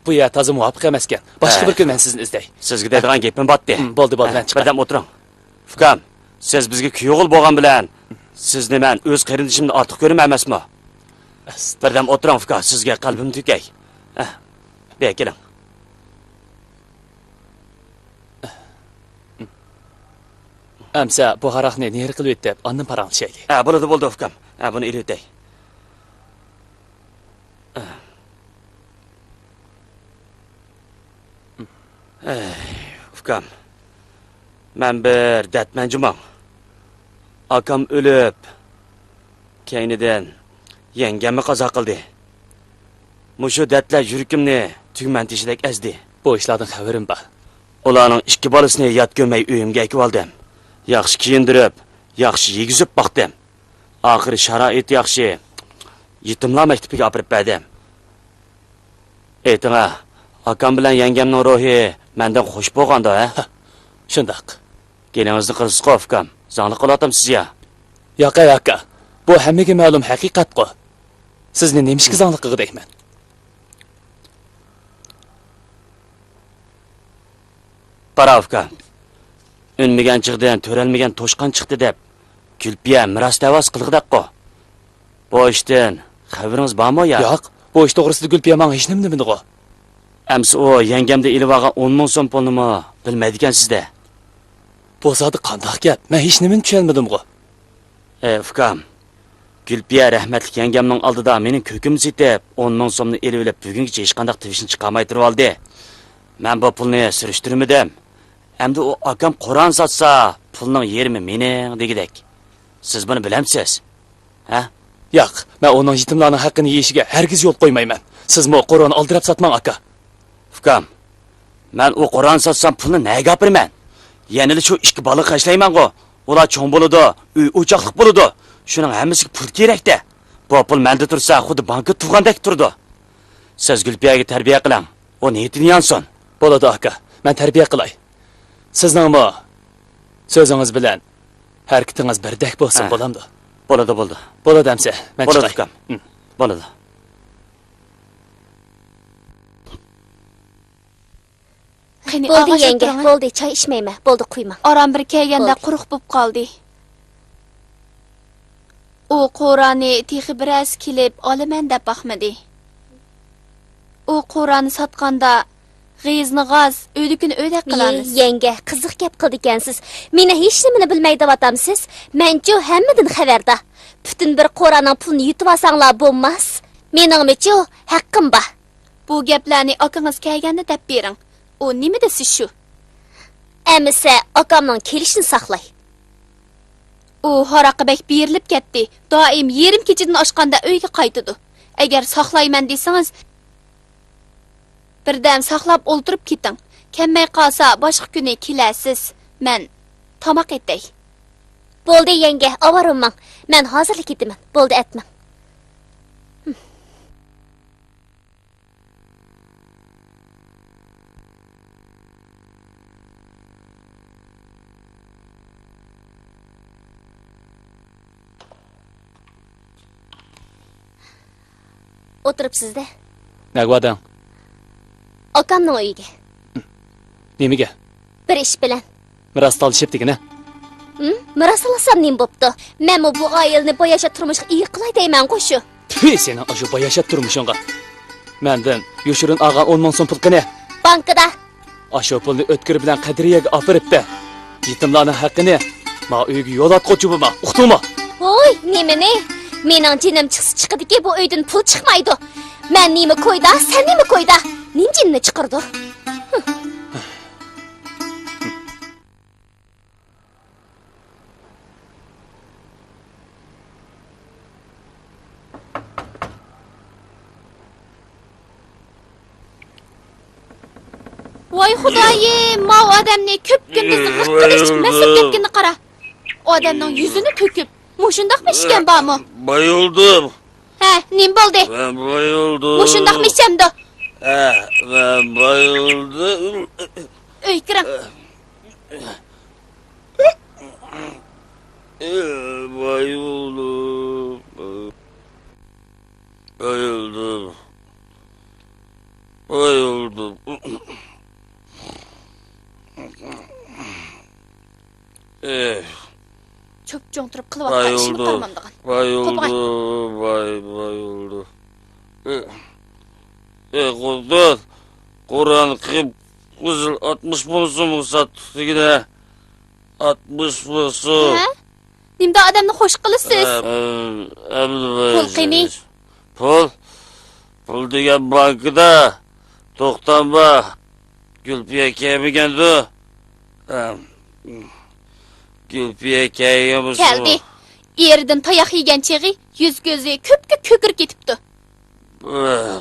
بۇ يەر تازا مۇۋاپىق ئەمەسكەن. باشقا ھە. بىر كۈن مەن سىزنى ئىزدەي. سىزگە دەيدىغان گېپىم بارتتى. ھىم، بولدى، بولدى، ھە، مەن چىقاي. بىردەم ئولتۇرۇڭ. ئۇكام، سىز بىزگە كۈيئوغۇل بولغان بىلەن، سىزنى مەن ئۆز قېرىندىشىمدىن ئارتۇق كۆرىمەن ئەمەسمۇ؟ بىردەم ئولتۇرۇڭ، ئۇكا، سىزگە قەلبىمنى تۆكەي. ھە، بېرى كېلىڭ. ئەمسە بۇ ھاراقنى نېرى قىلىۋېتىپ، ئاندىن پاراڭلىشايلى. ھە، بولىدۇ، بولىدۇ، ئۇكام. ھە، بۇنى ئېلىۋېتەي. ئەي، ئۇكام، مەن بىر دەردمەن جۇمۇ. ئاكام ئۆلۈپ، كەينىدىن يەڭگەممۇ قازا قىلدى. مۇشۇ دەردلەر يۈرىكىمنى تۈگمەن تېشىدەك ئەزدى. بۇ ئىشلاردىن خەۋىرىم بار. ئۇلارنىڭ ئىككى بالىسىنى يات كۆرمەي ئۆيۈمگە ئەكىۋالدىم. ياخشى كىيىندۈرۈپ، ياخشى يېگۈزۈپ باقتىم. ئاخىرى شارائىتى ياخشى يېتىملار مەكتىپىگە ئاپىرىپ بەردىم. ئېيتىڭا، ئاكام بىلەن يەڭگەمنىڭ روھى مەندىن خۇش بولغاندۇ، ھە؟ ھە، شۇنداق. گېلىڭىزنى قىلىسىزغۇ، ئۇكام. زاڭلىق قىلىۋاتامسىز يا؟ ياق، ئەي ئاكا. بۇ ھەممىگە مەلۇم ھەقىقەتقۇ. سىزنى نېمىشقا زاڭلىق قىلغۇدەكمەن؟ قارا، ئۇكام. ئۈنمىگەن چىغدىن تۆرەلمىگەن توشقان چىقتى دەپ، گۈلپىيە مىراس دەۋاسى قىلغۇدەكقۇ. بۇ ئىشتىن خەۋىرىڭىز بارمۇ يا؟ ياق، بۇ ئىش توغرىسىدا گۈلپىيە ماڭا ھېچنېمە دېمىدىغۇ. ئەمسە ئۇ يەڭگەمدىن ئېلىۋالغان ئون مىڭ سوم پۇلنىمۇ بىلمەيدىكەنسىز-دە. بۇ زادى قانداق گەپ؟ مەن ھېچنېمىنى چۈشەنمىدىمغۇ. ئى، ئۇكام، گۈلپىيە رەھمەتلىك يەڭگەمنىڭ ئالدىدا مېنىڭ كۆكۈمنى سېتىپ، ئون مىڭ سومنى ئېلىۋېلىپ، بۈگۈنگىچە ھېچقانداق تىۋىشنى چىقارماي تۇرۇۋالدى. مەن بۇ پۇلنى سۈرۈشتۈرمىدىم. ئەمدى ئۇ ئاكام قورئان ساتسا، پۇلنىڭ يېرىمى مېنىڭ دېگۈدەك. سىز بۇنى بىلەمسىز؟ ھە؟ ياق، مەن ئۇنىڭ يېتىملارنىڭ ھەققىنى يېيىشىگە ھەرگىز يول قويمايمەن. سىزمۇ قورئان ئالدىراپ ساتماڭ، ئاكا. ئۇكام، مەن ئۇ قورئان ساتسام پۇلنى نەگە ئاپىرىمەن؟ يەنىلا شۇ ئىككى بالىغا خەجلەيمەنغۇ. ئۇلار چوڭ بولىدۇ، ئۆي ئوچاقلىق بولىدۇ. شۇنىڭ ھەممىسىگە پۇل كېرەكتە. بۇ پۇل مەندە تۇرسا، خۇددى بانكا تۇرغاندەك تۇرىدۇ. سىز گۈلپىيەگە تەربىيە قىلىڭ. ئۇ نىيىتىنى يانسۇن. بولىدۇ، ئاكا. مەن تەربىيە قىلاي. سىزنىڭمۇ سۆزىڭىز بىلەن ھەرىكىتىڭىز بىردەك بولسۇن، ھە. بولامدۇ؟ بولىدۇ، بولىدۇ. بولىدۇ ئەمسە، مەن بولىدۇ، چىقاي. ئۇكام. ھىم. بولىدۇ. قېنى، بولدى، ئاغاش يەڭگە، ئولتۇرۇڭ، ھە؟ بولدى، چاي ئىچمەيمەن. بولدى، قۇيماڭ. ئاران بىر كەلگەندە بولدى. قۇرۇق بوپ قالدى. ئۇ قورانى تېخى بىرەرسى كېلىپ ئالىمەن دەپ باقمىدى. ئۇ قورانى ساتقاندا غېزىنى غاز، ئۆلۈكىنى ئۆدەك قىلارمىز. يەڭگە، قىزىق گەپ قىلىدىكەنسىز. مېنى ھېچنېمىنى بىلمەي دەۋاتامسىز؟ مەنچۇ ھەممىدىن خەۋەردار. پۈتۈن بىر قورانىڭ پۇلىنى يۇتۇۋالساڭلار بولماس. مېنىڭمۇچۇ ھەققىم بار. بۇ گەپلەرنى ئاكىڭىز كەلگەندە دەپ بېرىڭ. ئۇ نېمە دېسە شۇ. ئەمىسە ئاكامنىڭ كېلىشىنى ساقلاي. ئۇ ھاراققا بەك بېرىلىپ كەتتى. دائىم يېرىم كېچىدىن ئاشقاندا ئۆيگە قايتىدۇ. ئەگەر ساقلايمەن دېسىڭىز، بىردەم ساقلاپ ئولتۇرۇپ كېتىڭ. كەلمەي قالسا، باشقا كۈنى كېلەرسىز. مەن تاماق ئېتەي. بولدى، يەڭگە، ئاۋارە بولماڭ. مەن ھازىرلا كېتىمەن. بولدى، ئەتمەڭ. ئولتۇرۇپسىز-دە. نەگە باردىڭ؟ ئاكامنىڭ ئۆيىگە. نېمىگە؟ بىر ئىش بىلەن. مىراس تالىشىپ دېگىنە. ھىم؟ مىراس تالىسام نېمە بوپتۇ؟ مەنمۇ بۇ ئائىلىنى باياشات تۇرمۇشقا ئىگە قىلاي دەيمەنغۇ شۇ. تۈ، سېنىڭ ئاشۇ باياشات تۇرمۇشۇڭغا. مەندىن يوشۇرۇن ئالغان ئون مىڭ سوم پۇل قېنى؟ بانكىدا. ئاشۇ پۇلنى ئۆتكۈر بىلەن قەدرىيەگە ئاپىرىپ بەر. يېتىملارنىڭ ھەققىنى ماڭا ئۆيگە يول ئارقا قوچۇپ بولما، ئۇقتۇڭمۇ؟ ۋوي، نېمىنى؟ مېنىڭ جېنىم چىقسا چىقىدىكى، بۇ ئۆيدىن پۇل چىقمايدۇ. مەن نېمە كويدا، سەن نېمە كويدا؟ نېمە جېنىنى چىقىرىدۇ؟ ۋاي خۇدايىم، ماۋۇ ئادەمنى كۈپكۈندۈز غىققىدە ئىچىپ مەسىپ كەتكىنىنى قارا. ئادەمنىڭ يۈزىنى تۆكۈپ، مۇشۇنداقمۇ ئىچكەن بارمۇ؟ بايىلدىم. ھە، نېمە بولدى؟ مەن بايىلدىم. مۇشۇنداقمۇ ئىچەمدۇ؟ ھە، مەن بايىلدىم. ئۆيگە كىرىڭ. بايىلدىم. بايىلدىم. بايىلدىم. ئېھ. چوپچوڭ تۇرۇپ قىلىۋاتقان ئىشىنى قىلمامدىغان. ۋاي بولدى، ۋاي، ۋاي بولدى. ئى، ئى، قۇددۇس، قۇرئان قىپقىزىل ئاتمىش مىڭ سومغا ساتتۇق دېگىنە. ئاتمىش مىڭ سوم. ھە؟ نېمىدا ئادەمنى خوش قىلىسىز؟ ئە، ئە، ئەمدى پۇل قېنى؟ پۇل؟ پۇل دېگەن بانكىدا. توختام بار. گۈلپىيە كەلمىگەندۇ؟ ئە، گۈلپىيە كەلگەن بولسا. كەلدى. ئېرىدىن تاياق يېگەن چېغى يۈز-كۆزى كۆپكە كۆكىرىپ كېتىپتۇ.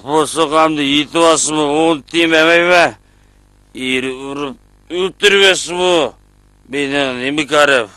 بۇ سوقامدا يېتىۋالسىمۇ ئۇنتۇيمەن. ئېرى ئۇرۇپ ئۆلتۈرۈۋەتسىمۇ مېنىڭ نېمە كارىم؟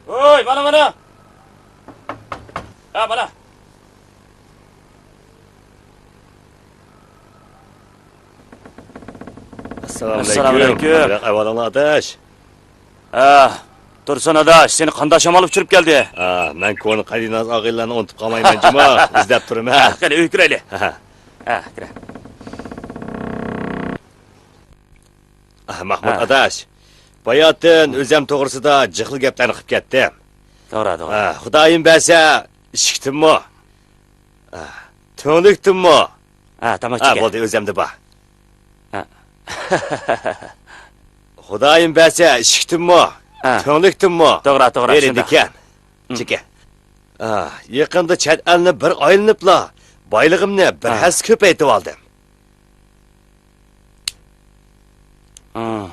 ھوي، مانا، مانا. ھە، مانا. ئەسسالامۇ ئەسسالامۇ ئەلەيكۇم. ئەلەيكۇم. قانداق ئەھۋالىڭلار، ئاداش؟ ھە، تۇرسۇن ئاداش، سېنى قانداق شامال ئۇچۇرۇپ كەلدى؟ ھە، مەن كونا قەدىناز ئاغىنىلەرنى ئۇنتۇپ قالمايمەن جۇمۇ، ئىزدەپ تۇرىمەن. ھە، قېنى، ئۆيگە كىرەيلى. ھە. ھە، كىرە. ئاھ، مەھمۇت ھە. ئاداش، باياتىن ئۆزەم توغرىسىدا جىقلا گەپلەرنى قىلىپ كەتتىم. توغرا، توغرا. ھە، خۇدايىم بەرسە، ئىشىكتىنمۇ؟ ھە، تۈڭلۈكتىنمۇ؟ ھە، تاماكا ھە، چېكە. بولدى، ئۆزەمدە بار. ھە. خۇدايىم بەرسە، ئىشىكتىنمۇ؟ ھە. تۈڭلۈكتىنمۇ؟ توغرا، توغرا، شۇنداق. بېرىدىكەن. ھە. چېكە. ھە، يېقىندا چەت ئەلنى بىر ئايلىنىپلا، بايلىقىمنى بىر ھە. ھەسسە كۆپەيتىۋالدىم. ھا.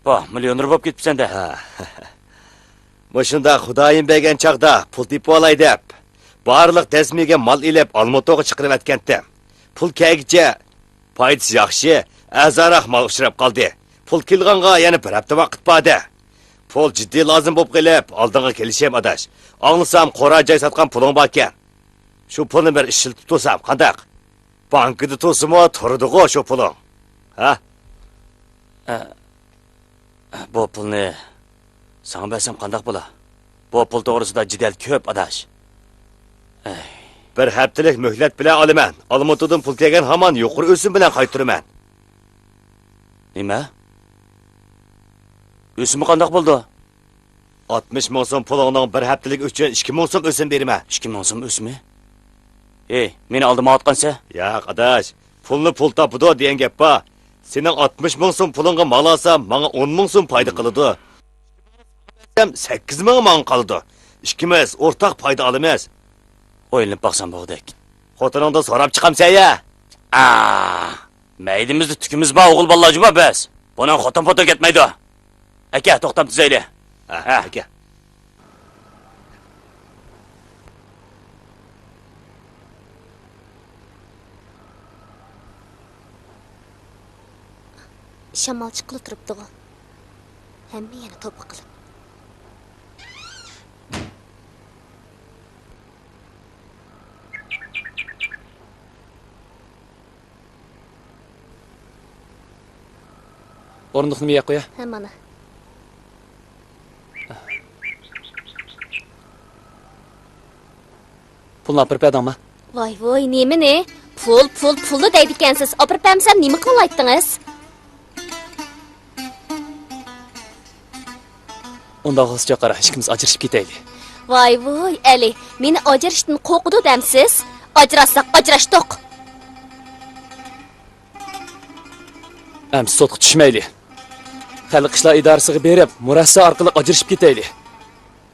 پاھ، مىليونېر بولۇپ كېتىپسەن-دە. ھا. مۇشۇنداق خۇدايىم بەرگەن چاغدا پۇل تېپىۋالاي دەپ، بارلىق دەسمىگە مال ئېلىپ، ئالمۇتىغا چىقىرىۋەتكەنتىم. پۇل كەلگىچە پايدىسى ياخشى، ئەرزانراق مال ئۇچراپ قالدى. پۇل كېلىدىغانغا يەنە بىر ھەپتە ۋاقىت بار-دە. پۇل جىددىي لازىم بولۇپ قېلىپ، ئالدىڭغا كېلىشىم، ئاداش. ئاڭلىسام، قورا جاي ساتقان پۇلۇڭ باركەن. شۇ پۇلنى بىر ئىشلىتىپ تۇرسام قانداق؟ بانكىدا تۇرسىمۇ تۇرىدىغۇ شۇ پۇلۇڭ. ھە؟ ئە، بۇ پۇلنى ساڭا بەرسەم قانداق بولا؟ بۇ پۇل توغرىسىدا جېدەل كۆپ، ئاداش. ئەي. بىر ھەپتىلىك مۆھلەت بىلەن ئالىمەن. ئالمۇتىدىن پۇل كەلگەن ھامان يۇقىرى ئۆسۈم بىلەن قايتۇرىمەن. نېمە؟ ئۆسۈمى قانداق بولىدۇ؟ ئاتمىش مىڭ سوم پۇلۇڭنىڭ بىر ھەپتىلىك ئۈچۈن ئىككى مىڭ سوم ئۆسۈم بېرىمەن. ئىككى مىڭ سوم ئۆسۈمى؟ ھېي، مېنى ئالدىمايۋاتقانسەن؟ ياق، ئاداش، پۇلنى پۇل تاپىدۇ دېگەن گەپ بار. سېنىڭ ئاتمىش مىڭ سوم پۇلۇڭغا مال ئالسام، ماڭا ئون مىڭ سوم پايدا قىلىدۇ. سەككىز مىڭى ماڭا قالىدۇ. ئىككىمىز ئورتاق پايدا ئالىمىز. ئويلىنىپ باقسام بولغۇدەك. خوتۇنۇڭدىن سوراپ چىقامسەن يا؟ ئا، مەيدىمىزدە تۈكىمىز بار، ئوغۇل بالىلار جۇما بەس. بۇنىڭ خوتۇن-پوتۇن كەتمەيدۇ. ئاكا، توختام تۈزەيلى. ھە، ھە. ئاكا. شامال چىققىلى تۇرۇپتىغۇ. ھەممە يەرنى توپا قىلىپ. ئورۇندۇقنى بۇ يەرگە قويە. ھە، مانا. پۇلنى ئاپىرىپ بەردىڭما؟ ۋاي ۋوي، نېمىنى؟ پۇل، پۇل، پۇلنى دەيدىكەنسىز. ئاپىرىپ بەرمىسەم نېمە قىلالايتتىڭىز؟ ئۇنداق بولسىچۇ، قارا، ئىككىمىز ئاجرىشىپ كېتەيلى. ۋاي ۋوي، ئەلى، مېنى ئاجرىشىشتىن قورقىدۇ دەمسىز؟ ئاجراشساق ئاجراشتۇق. ئەمسە سوتقا چۈشمەيلى. خەلق ئىشلار ئىدارىسىغا بېرىپ، مۇرەسسە ئارقىلىق ئاجرىشىپ كېتەيلى.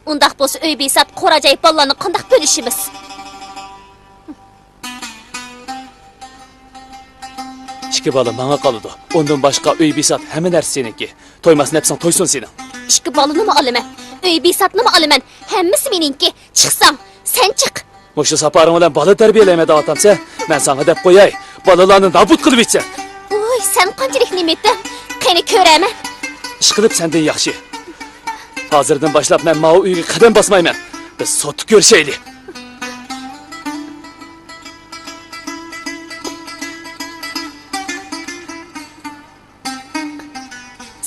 ئۇنداق بولسا ئۆي بىسات، قورا جاي، بالىلارنى قانداق بۆلۈشىمىز؟ ئىككى بالا ماڭا قالىدۇ. ئۇندىن باشقا ئۆي بىسات، ھەممە نەرسە سېنىڭكى. تويماس نەپسىڭ تويسۇن سېنىڭ. ئىككى بالىنىمۇ ئالىمەن، ئۆي بىساتنىمۇ ئالىمەن. ھەممىسى مېنىڭكى. چىقساڭ، سەن چىق. مۇشۇ ساپارىڭ بىلەن بالا تەربىيەلەيمەن دەۋاتامسەن؟ مەن ساڭا دەپ قوياي، بالىلارنى نابۇت قىلىۋېتىسەن. سەن قانچىلىك نېمە ئېيتتىڭ؟ قېنى كۆرەمەن. ئىشقىلىپ سەندىن ياخشى. ھازىردىن باشلاپ مەن ماۋۇ ئۆيگە قەدەم باسمايمەن. بىز سوتتا كۆرۈشەيلى.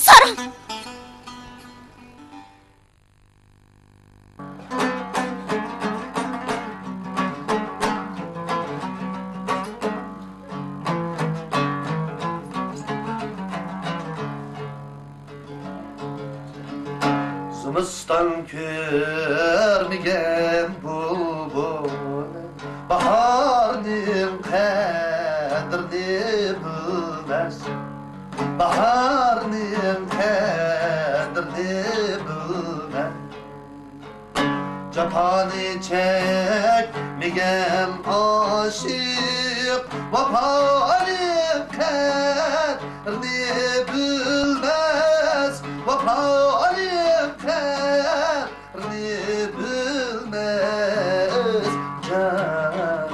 ساراڭ! زىمىستان كۆرمىگەن بۇلبۇل باھارنىڭ قەدرىنى بىلمەس. باھارنىڭ قەدرىنى بىلمەس. جاپانى چەكمىگەن ئاشىق ۋاپانىڭ قەدرىنى بىلمەس، ۋاپانىڭ قەدرىنى بىلمەس جانىم.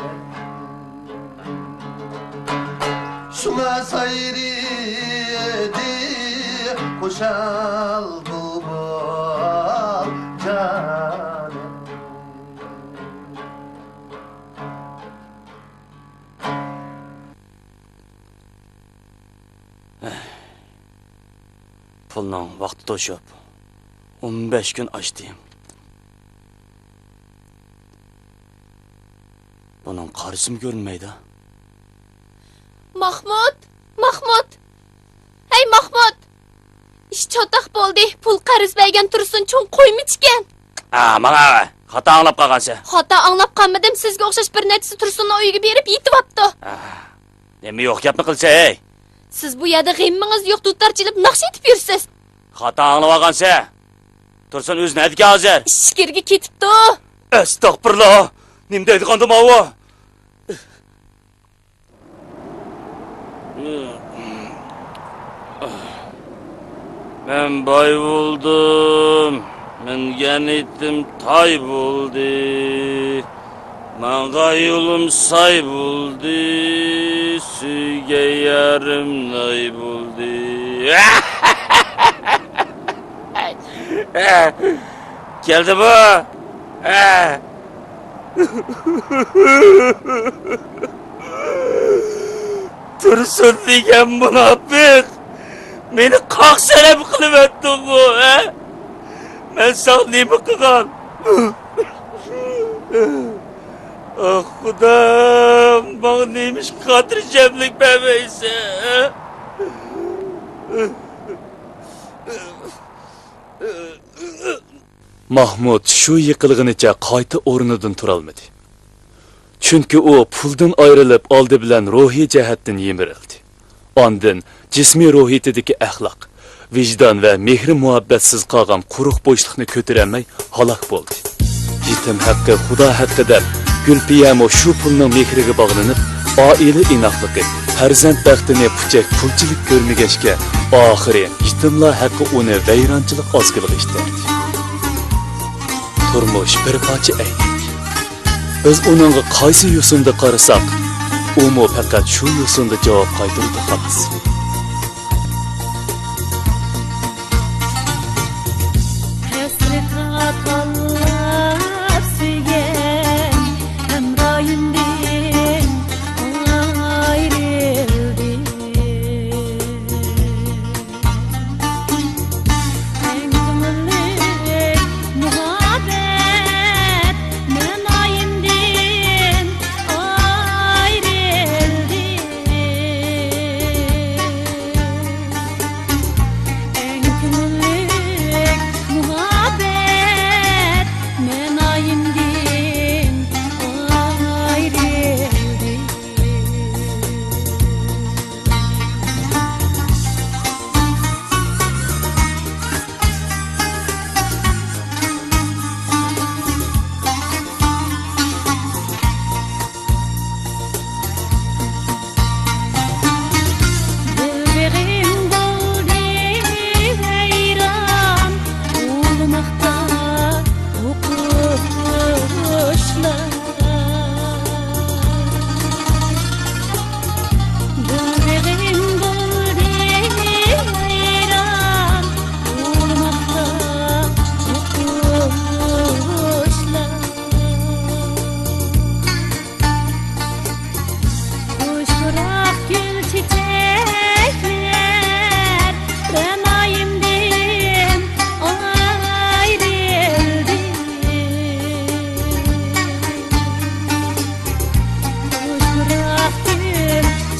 شۇڭا سايرىدى خۇشال بۇلبۇل جانىم. پۇلنىڭ ۋاقتى توشۇپ، ئون بەش كۈن ئاشتى. بۇنىڭ قارىسىمۇ كۆرۈنمەيدۇ. ماخمۇت! ماخمۇت! ھەي، ماخمۇت! ئىش چاتاق بولدى. پۇل قەرز بەرگەن تۇرسۇن چوڭ قويمىچىكەن. ئا، ماڭا! خاتا ئاڭلاپ قالغانسەن. خاتا ئاڭلاپ قالمىدىم. سىزگە ئوخشاش بىر نەچچىسى تۇرسۇننىڭ ئۆيىگە بېرىپ يېتىۋاپتۇ. ئا، نېمە يوق گەپنى قىلىسەن، ھەي؟ سىز بۇ يەردە غېمىڭىز يوق، دۇتار چېلىپ ناخشا ئېيتىپ يۈرىسىز. خاتا ئاڭلىۋالغانسەن. تۇرسۇن ئۆزى نەدىكەن ھازىر؟ ئىچكىرىگە كېتىپتۇ. ئەستەغپۇرۇللا! نېمە دەيدىغاندۇ ماۋۇ؟ مەن باي بولدۇم، مىنگەن ئېتىم تاي بولدى. ماڭغان يولۇم ساي بولدى، سۆيگەن يارىم ناي بولدى. كەلدىمۇ؟ تۇرسۇن دېگەن مۇناپىق! مېنى قاق سەرەپ قىلىۋەتتىڭغۇ، ھە؟ مەن ساڭا نېمە قىلغان؟ ئاھ، خۇدام، ماڭا نېمىشقا خاتىرجەملىك بەرمەيسەن؟ ماھمۇد شۇ يىقىلغىنىچە قايتا ئورنىدىن تۇرالمىدى. چۈنكى ئۇ پۇلدىن ئايرىلىپ، ئالدى بىلەن روھىي جەھەتتىن يىمىرىلدى. ئاندىن جىسمىي روھىيىتىدىكى ئەخلاق، ۋىجدان ۋە مېھرى-مۇھەببەتسىز قالغان قۇرۇق بوشلۇقنى كۆتۈرەلمەي ھالاك بولدى. يېتىم ھەققى خۇدا ھەققى دەپ، گۈلپىيەمۇ شۇ پۇلنىڭ مېھرىگە باغلىنىپ، ئائىلە ئىناقلىقى، پەرزەنت بەختىنى پۇچەك پۇلچىلىك كۆرمىگەچكە، ئاخىرى يېتىملار ھەققى ئۇنى ۋەيرانچىلىق ئازگىلىغا ئىتتەردى. تۇرمۇش بىر پارچە ئەينەك. بىز ئۇنىڭغا قايسى يوسۇندا قارىساق، ئۇمۇ پەقەت شۇ يوسۇندا جاۋاب قايتۇرىدۇ، خالاس. ھەسرەت خاتاللاپ سۆيگەن ھەمراھىمدىن ئايرىلدىم. ئەڭ كۆڭۈللۈك مۇھەببەت مەنايىمدىن ئايرىلدى.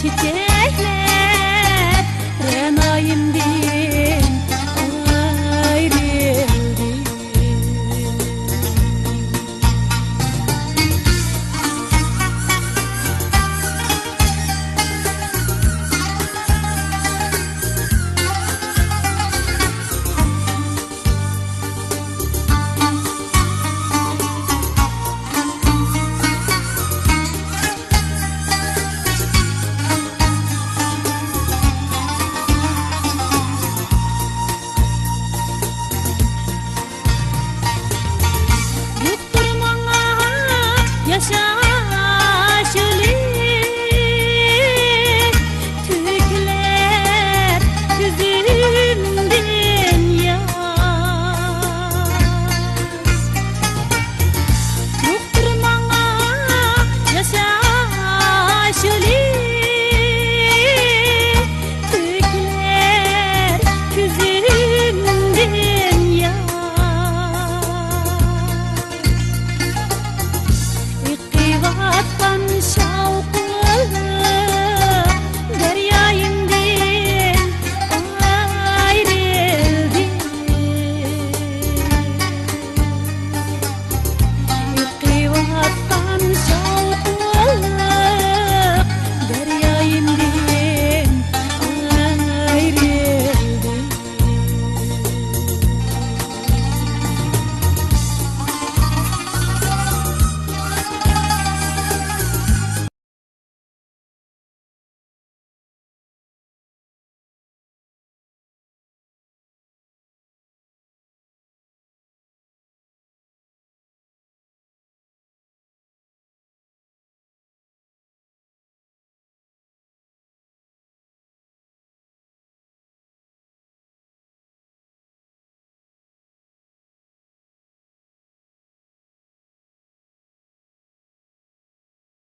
كېچە